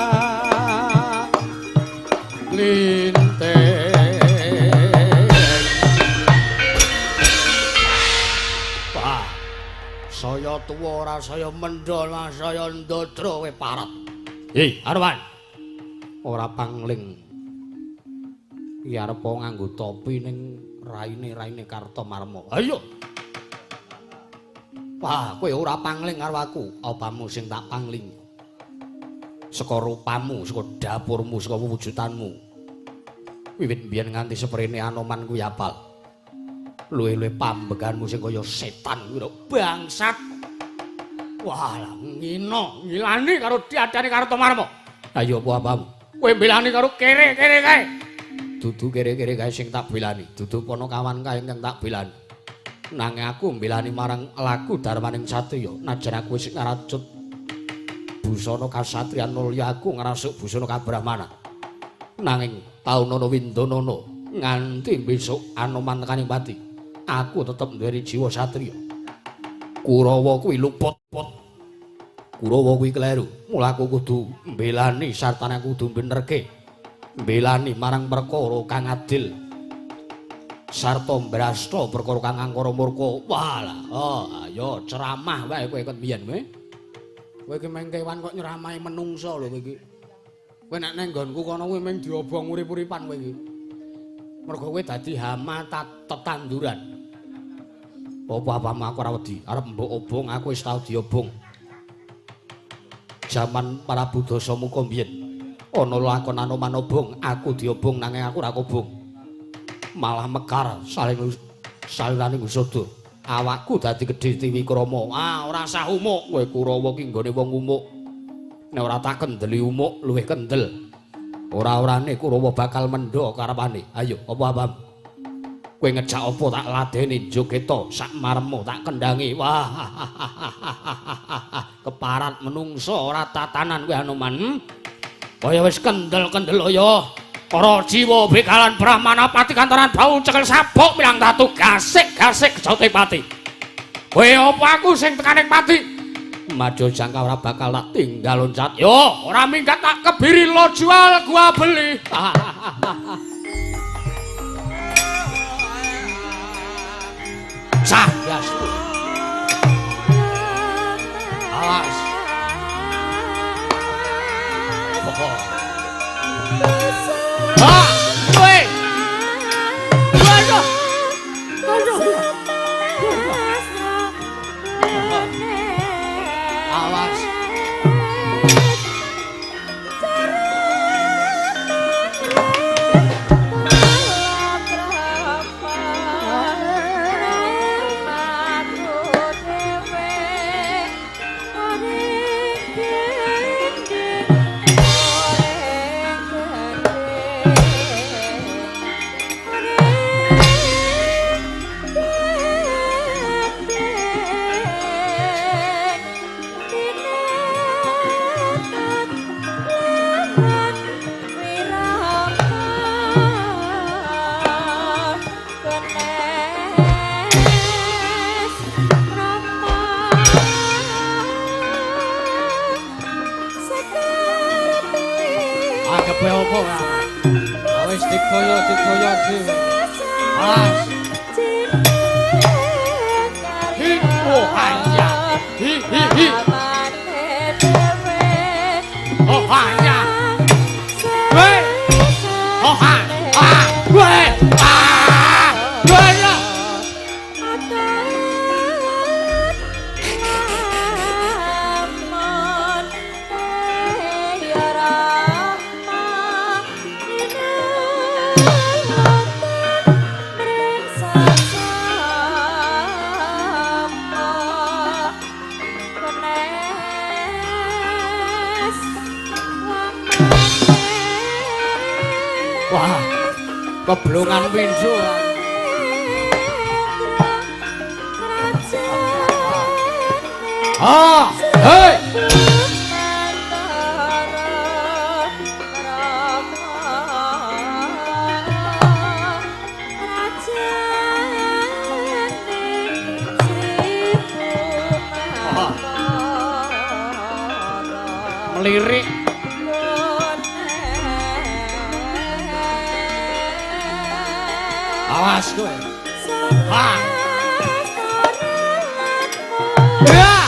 S1: Wah, saya tuwa, ora saya mendha, ora saya ndodro kowe parat. Hei, Arwan. Ora pangling. Iki arep nganggo topi ning raine-raine Kartomarma. Ayo. Wah, kowe ora pangling karo aku, apamu sing tak pangling? Saka rupamu, saka dapurmu, saka wujudanmu. Wiwit mbiyen nganti seprene Anoman kuwi apal. Luwih-luwih pambeganmu sing kaya setan kuwi lho, bangsat. Wah, ngino, ngilani karo diadani Kartomarma. Ayo apa apamu? Kowe mbelani karo kere-kere kae. Dudu kere-kere kae sing tak belani, dudu ponokawan kae ingkang tak belani. Nanging aku mbelani marang laku darmaning satriya, najan aku wis ngracut busana kasatriyan nulya aku ngrasuk busana kabrahmanan. Nanging taunana windanana nganti besok Anoman tekaning pati, aku tetep duweni jiwa satriya. Kurawa kuwi luput-put. Kurawa kuwi kleru. Mula aku kudu mbelani sartane aku kudu benerke. Mbelani marang perkara kang adil. Sarta mbrasta perkara kang angkara murka. Walah, oh ayo ceramah wae kowe ket biyen kowe. Kowe iki meng kewan kok nyeramahi menungsa lho kowe iki. Kowe nek nang nggonku kono kuwi meng diobong urip-uripan kowe iki. Mergo kowe dadi hama tetanduran. Apa-apamu aku ora wedi, arep mbok obong aku wis tau diobong. Jaman Prabu Dasamuka mbiyen ana lakon Anoman obong, aku diobong nanging aku ora kobong. Malah mekar saling salirane ngusada. Awakku dadi gedhe Tiwikrama. Ah, ora sah umuk kowe Kurawa ki nggone wong umuk. Nek ora tak kendeli umuk luwih kendel. Ora-orane Kurawa bakal mendha karepane. Ayo, apa-apa? Kowe ngejak apa tak ladeni jogeta sak maremo tak kendhangi. Wah. Keparat menungso ora tatanan kowe Anoman. Kaya wis kendel-kendel ya. Para jiwa bekalan Brahmana pati kantoran bau cekel sabuk milang tatu gasik-gasik kejote pati. Kowe apa aku sing tekaning pati? Madya jangka ora bakal tak tinggal loncat. Yo, ora minggat tak kebiri lo jual gua beli. Sah, gas. Awas. Ah, kowe. Waduh. Aduh. Awas.
S2: Wis dikoyo-dikoyo dhewe.
S1: Awas. Hi, oh hanya. Hi hi hi. Oh hanya. Weh. Oh ha. Ah. Weh. Ah. Weh. Wah, keblongan pindho. Ah, hei. Melirik. Awas kowe. Ha. Ya.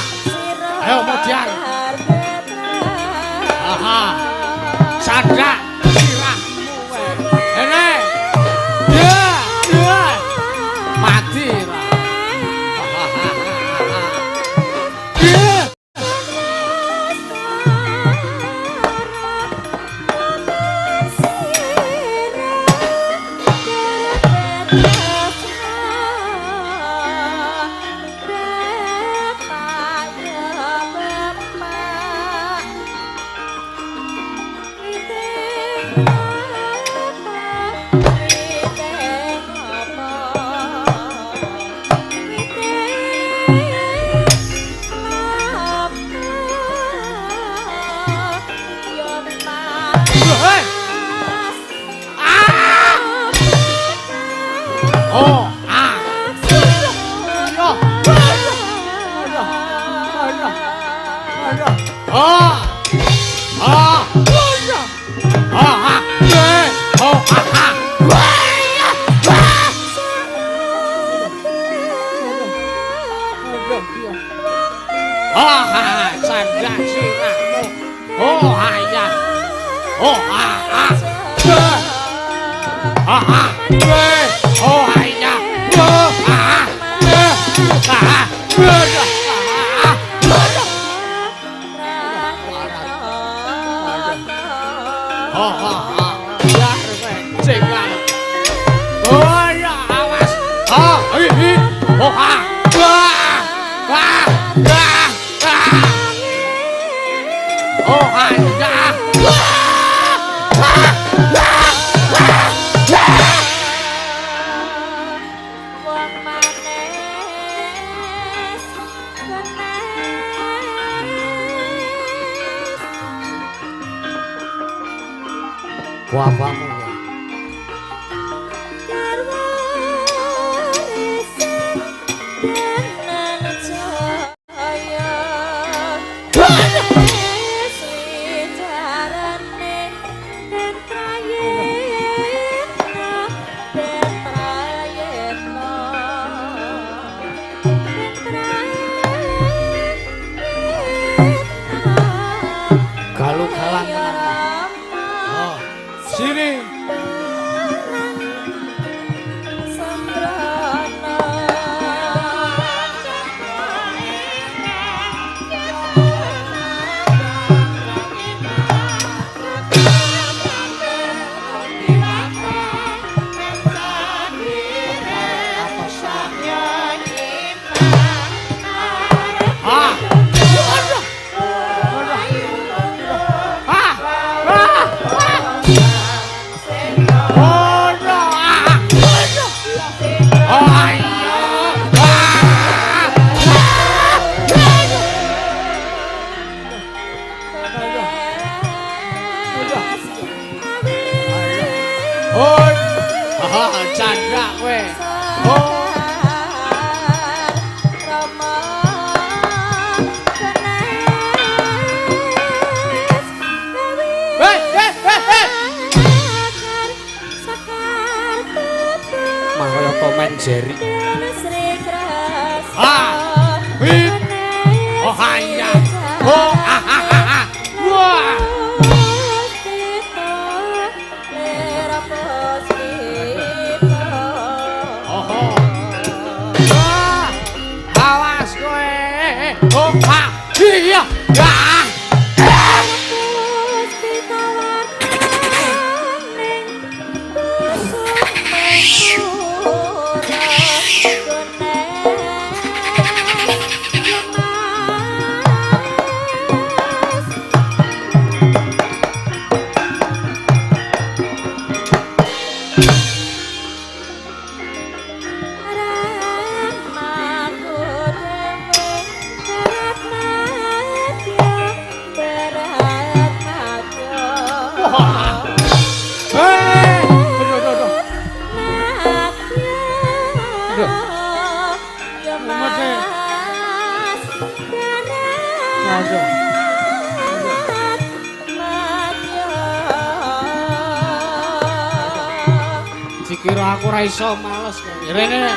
S1: Dikira aku ora iso males kowe. Rene.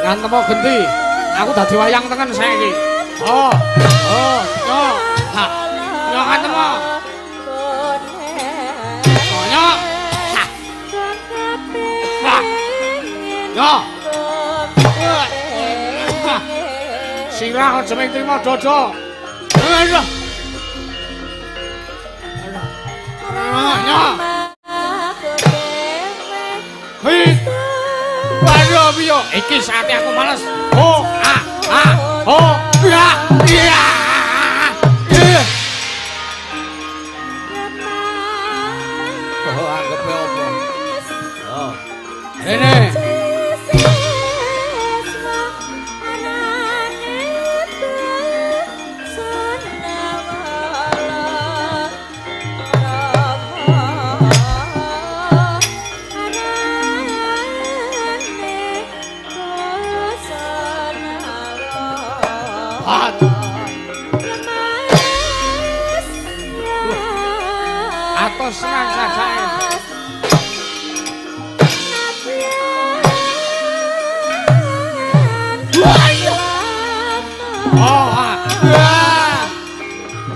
S1: Ngantemo genti. Aku dadi wayang tengen saiki. Oh. Oh, yo. Ha. Yo ngantemo. Oh, yo. Ha. Ha. Yo. Sirah aja mung trimo dodo. Aduh. Iki saate aku males. Oh, a, a, oh, ya, ya. Oh, anggepe opo? Oh. Rene. Atos nang sajake. Oh, ah.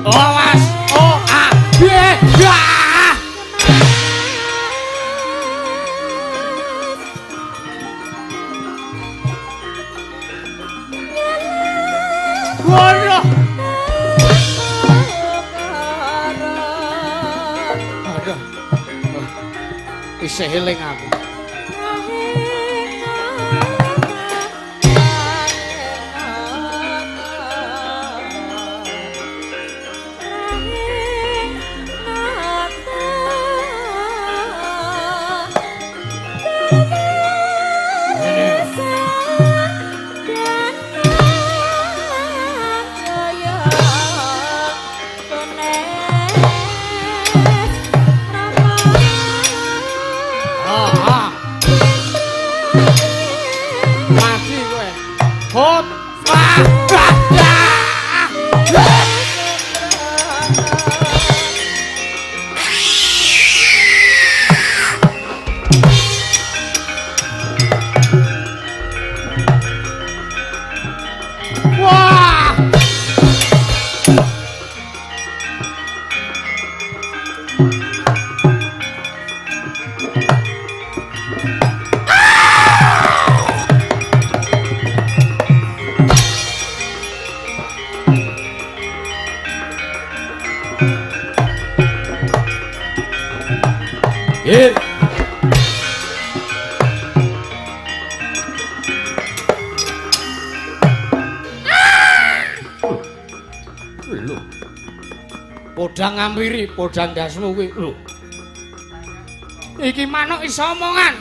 S1: Oh, Mas. Oh, ah. Ya. Waduh. Aduh. Isih eling aku. Podang ngampiri, podang dasmu kuwi. Lho. Iki manuk iso omongan.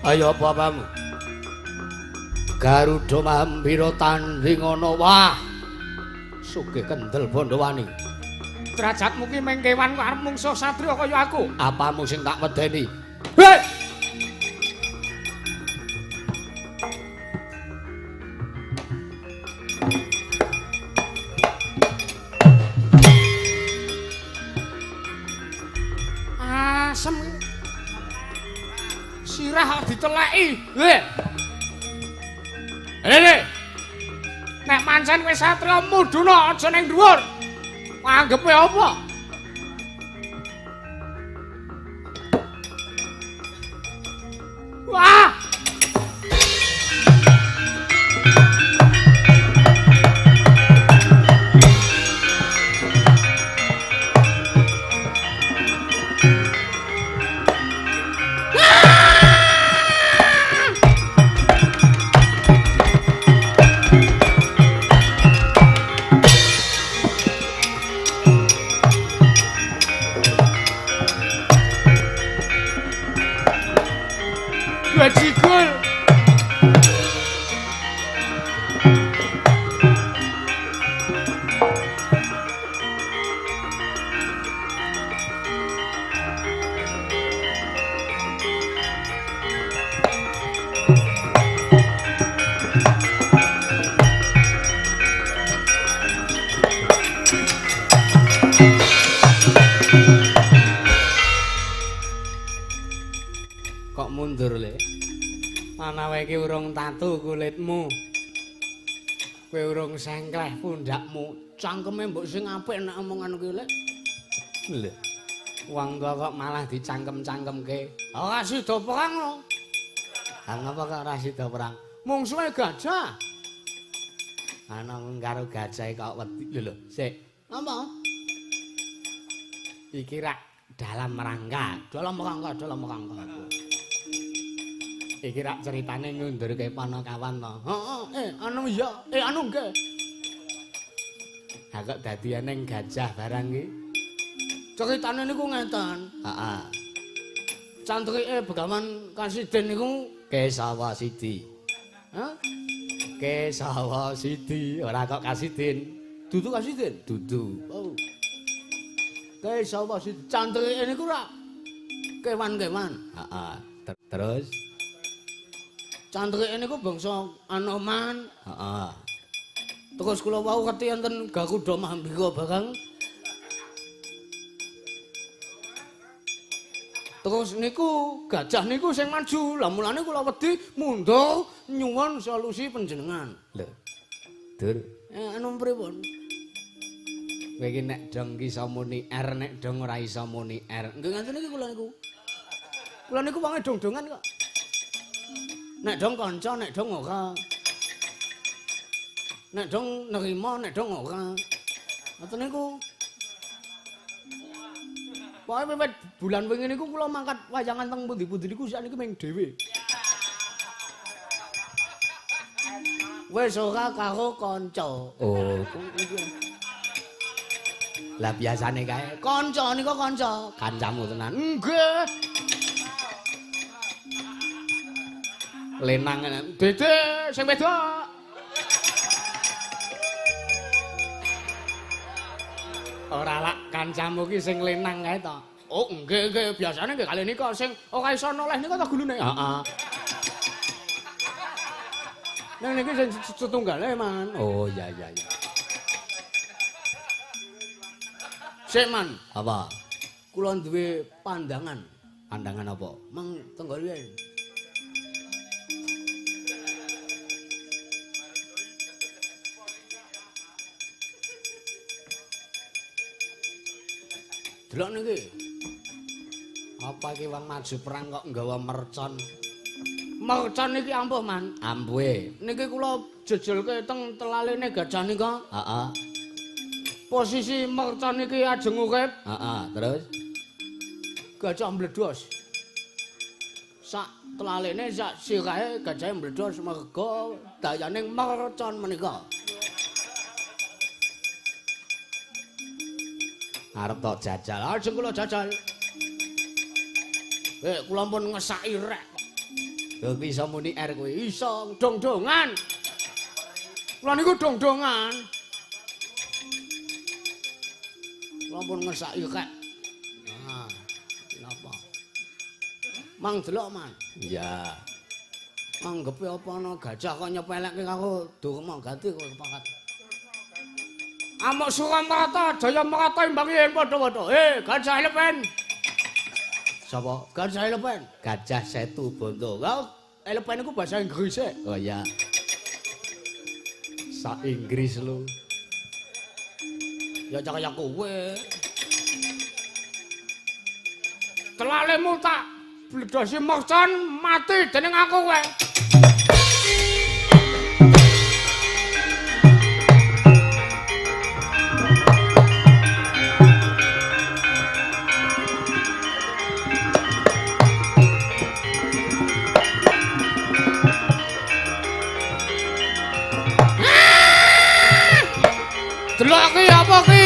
S1: Ayo apa-apamu? Garuda Mambira tanding ana. Wah. Sugih kendel Bandawani. Derajatmu ki meng kewan kok arep mungsuh satriya kaya aku. Apamu sing tak medeni? Hei! Asem sirah kok diteleki. Heh. Rene. Nek pancen kowe satriya mudhuna aja ning dhuwur. Anggepe apa? Wah! Bajigul. Kok mundur, Lek? Manawa iki urung tatu kulitmu. Kowe urung sengkleh pundhakmu. Cangkeme mbok sing apik nek omongan kuwi, Lek. Lho. Wong tuwa kok malah dicangkem-cangkemke. Ora sida perang lho. Ha ngapa kok ora sida perang? Mungsuhe gajah. Ana karo gajah kok wedi. Lho lho, sik. Apa? Iki rak dalam rangka, dalam rangka, dalam rangka. Iki rak ceritane ngundurke Panakawan to. Heeh, anu iya, anu nggih. Ha kok dadi eneng gajah barang iki. Ceritane niku ngeten. Heeh. Cantrike Begawan Kasiden niku Kesawa Sidi. Hah? Kesawa Sidi, ora kok Kasidin. Dudu Kasidin? Dudu. Oh. Kesawa Sidi. Cantrike niku rak kewan-kewan. Heeh. Terus cantrike niku bangsa Anoman. Heeh. Terus kula wau kerti enten Garuda Mahambika barang. Terus niku gajah niku sing maju. Lah mulane kula wedi mundur nyuwun solusi panjenengan. Lho. Dur. Anu pripun? Kowe iki nek dong iso muni R, nek dong ora iso muni R. Nggih ngaten iki kula niku. Kula niku wonge dong-dongan kok. Nek dong kanca, nek dong ora. Nek dong nerima, nek dong ora. Ngoten niku. Pokoke wiwit bulan wingi niku kula mangkat wayangan teng pundi-pundi niku sakniki ming dhewe. Wis ora karo kanca. Oh. Lah biasane kae kanca niku kanca, kancamu tenan. Nggih. Lenang Dede sing wedok. Ora lak kancamu ki sing lenang kae to. Oh nggih nggih biasane nggih kali nika sing ora iso noleh nika to gulune. Heeh. Nang niki sing setunggale man. Oh iya iya iya. Sik man. Apa? Kula duwe pandangan. Pandangan apa? Mang tenggorian. Delok niki. Apa iki wong maju perang kok nggawa mercon? Mercon niki ampuh, Man. Ampuhe. Niki kula jejelke teng telalene gajah nika. Heeh. Posisi mercon niki ajeng urip. Heeh, terus gajah mbledos. Sak telalene sak sirahe gajahe mbledos merga dayane mercon menika. Arep tok jajal, ajeng kula jajal. Kula pun ngesaki rek. Lho kuwi iso muni R kuwi. Iso dong-dongan. Kula niku dong-dongan. Kula pun ngesaki rek. Nah, napa? Mang delok, Man. Iya. Anggepe apa ana gajah kok nyepelekke karo Durma Gati kok kepakat. Amuk Suramarta, Jayamarta imbang yen padha-padha. Gajah elepen. Sapa? Gajah elepen. Gajah Setu Bondo. Lah, elepen iku bahasa Inggris e. Oh iya. Sa Inggris lho. Ya kaya kowe. Telalemu tak bledosi mercon mati dening aku kowe. Delok ki apa ki?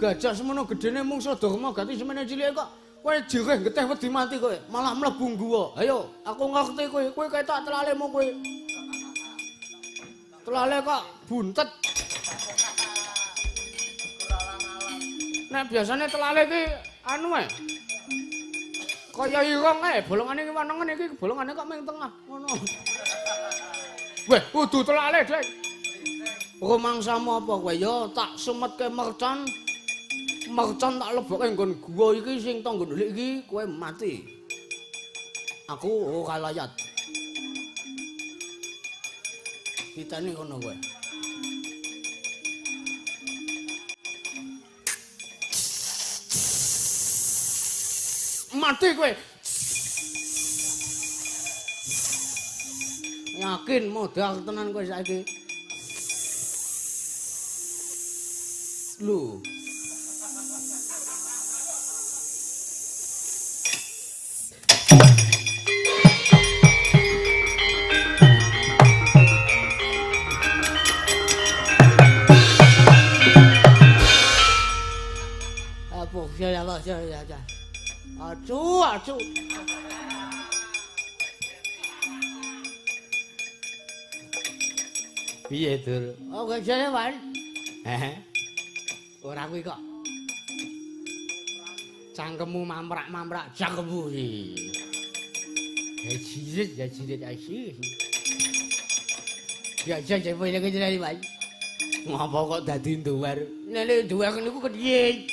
S1: Gajah semono gedene mungsa Durma Gati semene cilike kok kowe jirih getih wedi mati kowe malah mlebu guwa. Ayo aku ngerti kowe, kowe ketok telalemu kowe. Telale kok buntet. Nek biasane telale iki anu ae. Kaya irung ae, bolongane iki wanengen iki bolongane kok ming tengah ngono. Weh, kudu telale, Dek. Rumangsamu apa kowe? Ya tak sumetke mercon. Mercon tak lebokke nggon gua iki sing tangga ndelik iki kowe mati. Aku ora layat. Ditani kono kowe. Mati kowe. Yakin modal tenan kowe saiki. Lho. Ya. Aduh, aduh. Piye, Dur? Oh, gajane, Wan. Heeh. Ora kuwi kok. Cangkemmu mamrak-mamrak cangkemmu iki. Ya jirit, ya jirit asyik. Ya jan kowe iki jenenge, Wan. Ngopo kok dadi nduwer? Nek nduwer niku kepiye?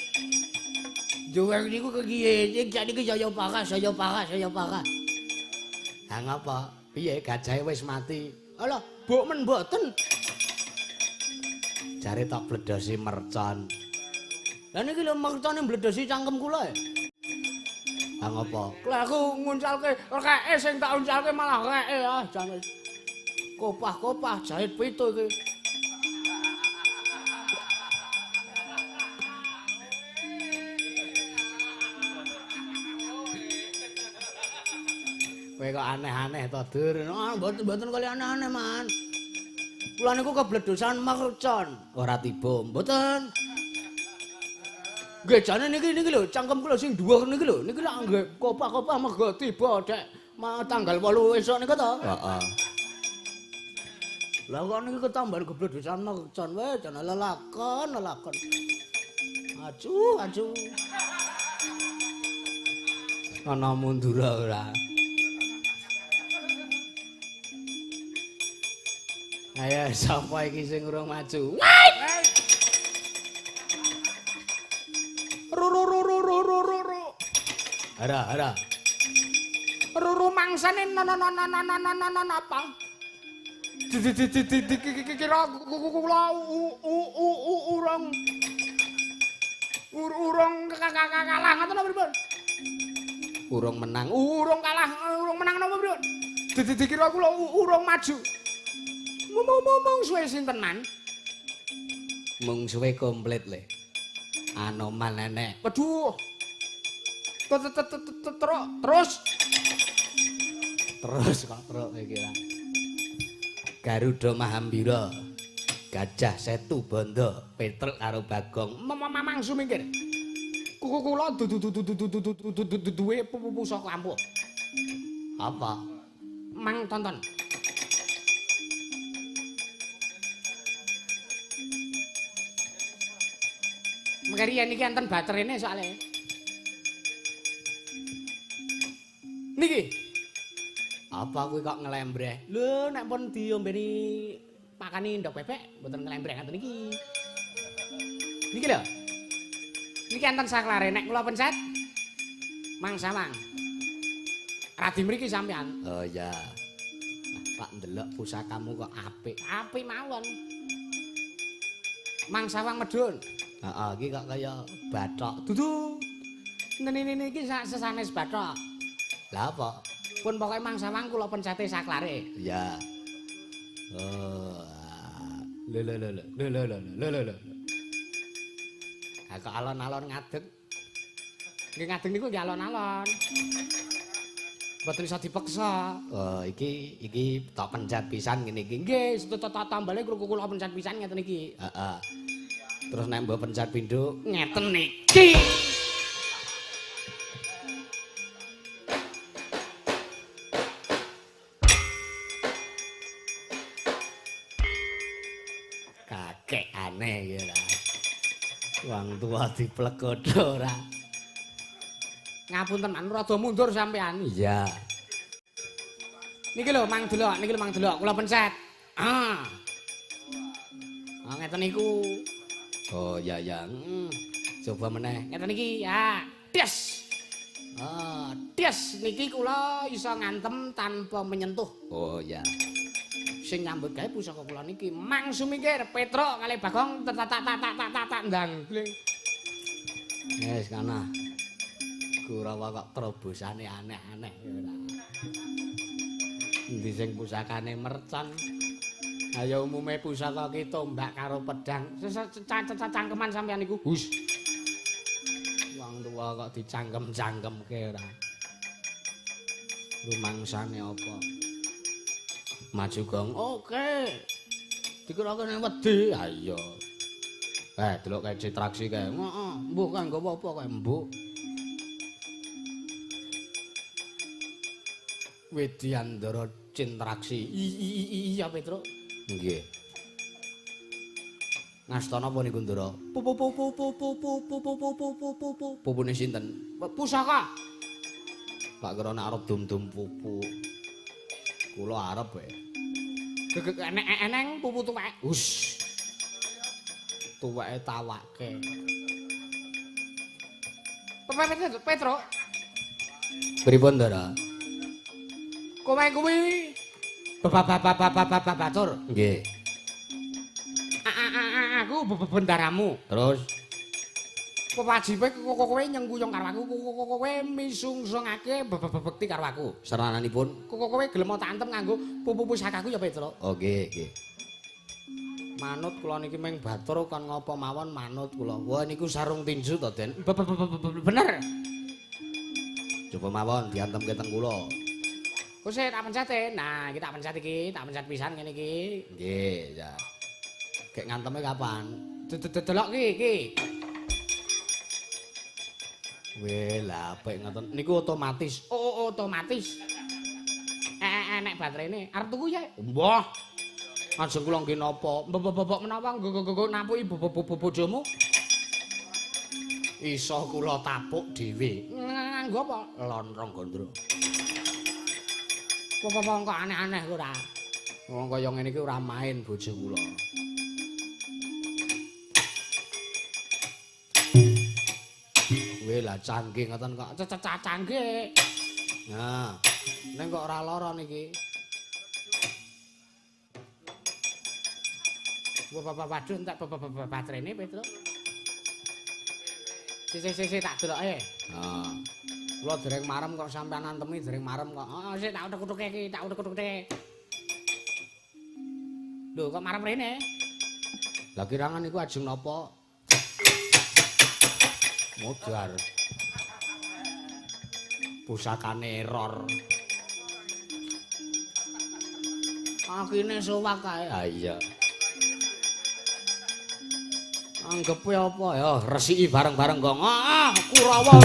S1: Duwer niku kepiye? Sing sakniki saya parah, saya parah, saya parah. Ha ngapa? Piye gajahe wis mati? Alah, mbok men mboten. Jare tak bledosi mercon. Lah niki lho mercone bledosi cangkem kula e. Ha ngapa? Lah aku nguncalke rekeke sing tak uncalke malah reke ah jane. Kopah-kopah jahit pitu iki. Kowe kok aneh-aneh to, Dur? Ah, mboten-mboten kali aneh-aneh, Man. Kula niku kebledosan mercon. Ora tiba, mboten. Nggih, jane niki niki lho, cangkem kula sing dhuwur niki lho. Niki lak nggih kopah-kopah mergo tiba dek tanggal 8 esuk niku to. Heeh. Lah kok niki ketambahan kebledosan mercon wae, jane lelakon, lelakon. Aduh, aduh. Ana mundura ora? Ayo sapa iki sing urung maju? Ru ru ru ru ru ru ru. Hara hara. Ru ru mangsane no no no no no no no no apa? Di di di di di kira kula u urung urung kalah ngoten napa pripun? Urung menang, urung kalah, urung menang napa pripun? Di di kira kula urung maju. Mung suwe sintenan? Mung suwe komplit le. Anoman nenek. Waduh. Terus. Terus kok terus iki lah. Garuda Mahambira. Gajah Setu Bondo, Petruk karo Bagong. Mamang sumingkir. Kuku kula duwe pusaka ampuh. Apa? Mang tonton. Mengke riyen niki enten baterene soalé. Niki. Apa kuwi kok ngelembreh? Lho nek pun diombeni pakani ndok bebek mboten ngelembreh ngaten niki. Niki lho. Niki enten saklare nek kula pencet mang sawang. Radi mriki sampean. Oh iya. Pak ndelok pusakamu kok apik. Apik mawon. Mang sawang medhun. Heeh, iki kok kaya bathok. Dudu. Ngene iki sesanes bathok. Lah apa? Pun pokoke mang sawang kula pencete saklare. Iya. Oh. Lho lho lho lho lho lho lho lho. Ha kok alon-alon ngadeg. Nggih ngadeg niku nggih alon-alon. Mboten iso dipeksa. Oh, iki iki tok pencet pisan ngene iki. Nggih, tak tambale kula pencet pisan ngeten iki. Heeh. Terus nek mbok pencet pindho ngeten niki. Kakek aneh ya lah. Wong tua diplekodho ora. Ngapunten man rada mundur sampean. Iya. Niki lho mang delok, niki lho mang delok kula pencet. Ah. Ah ngeten niku. Oh iya ya. Coba meneh. Ngeten iki, ya. Des. Ah, des niki kula iso ngantem tanpa menyentuh. Oh iya. Sing nyambut gawe pusaka kula niki Mang Sumingkir, Petruk kalih Bagong tak tak tak tak tak tak ndang. Wis kana. Kurawa kok terobosane aneh-aneh ora. Endi sing pusakane mercon? Ayo umume pusaka ki tombak karo pedang. Cangkeman sampean niku. Hus. Wong tuwa kok dicangkem-cangkemke ora. Rumangsane apa? Maju gong. Oke. Dikira kene wedi. Ha iya. Delok kae citraksi kae. Heeh, mbuh kanggo apa kae mbuh. Widyandara Cintraksi. Iya Petruk. Nggih. Ngastana apa niku Ndara? Pupu pupu pupu pupu pupu pupu pupu. Pupune sinten? Pusaka. Tak kira nek arep dum-dum pupu. Kula arep e. Eneng pupu tuwek. Hus. Tuweke tawake. Petruk. Pripun Ndara? Kowe kuwi batur. Nggih. Aku bendaramu. Terus wajibe kowe nyengkuyung karo aku, kowe misungsungake bekti karo aku. Serananipun kowe gelem tak antem nganggo pupu pusakaku ya Petruk. Oh nggih, nggih. Manut kula niki ming batur kon ngopo mawon manut kula. Wah niku sarung tinju to, Den? Bener. Coba mawon diantemke teng kula. Kose tak pencet e. Nah, iki tak pencet iki, tak pencet pisan ngene iki. Nggih, ya. Gek nganteme kapan? Delok iki, iki. Weh, lah apik ngoten. Niku otomatis. Oh, otomatis. Enek baterene. Arep tuku ya? Mbah. Ajeng kula nggih napa? Mbok menawa nggo napuki bojomu. Iso kula tapuk dhewe. Nganggo apa? Lontrong gondro. Apa-apa kok aneh-aneh ora. Wong kaya ngene iki ora main bojo kula. Weh lah canggih ngoten kok. Canggih. Nah, ning kok ora lara niki. Waduh entek baterene Petruk. Sik tak deloke. Heeh. Kula dereng marem kok sampean antemi dereng marem kok. Heeh, sik tak utek-uteke iki, tak utek-uteke. Lho, kok marem rene? Lah kirangan niku ajeng napa? Modar. Pusakane error. Akine sowak kae. Ha iya. Anggepe apa ya resiki bareng-bareng kok. Ah, Kurawa.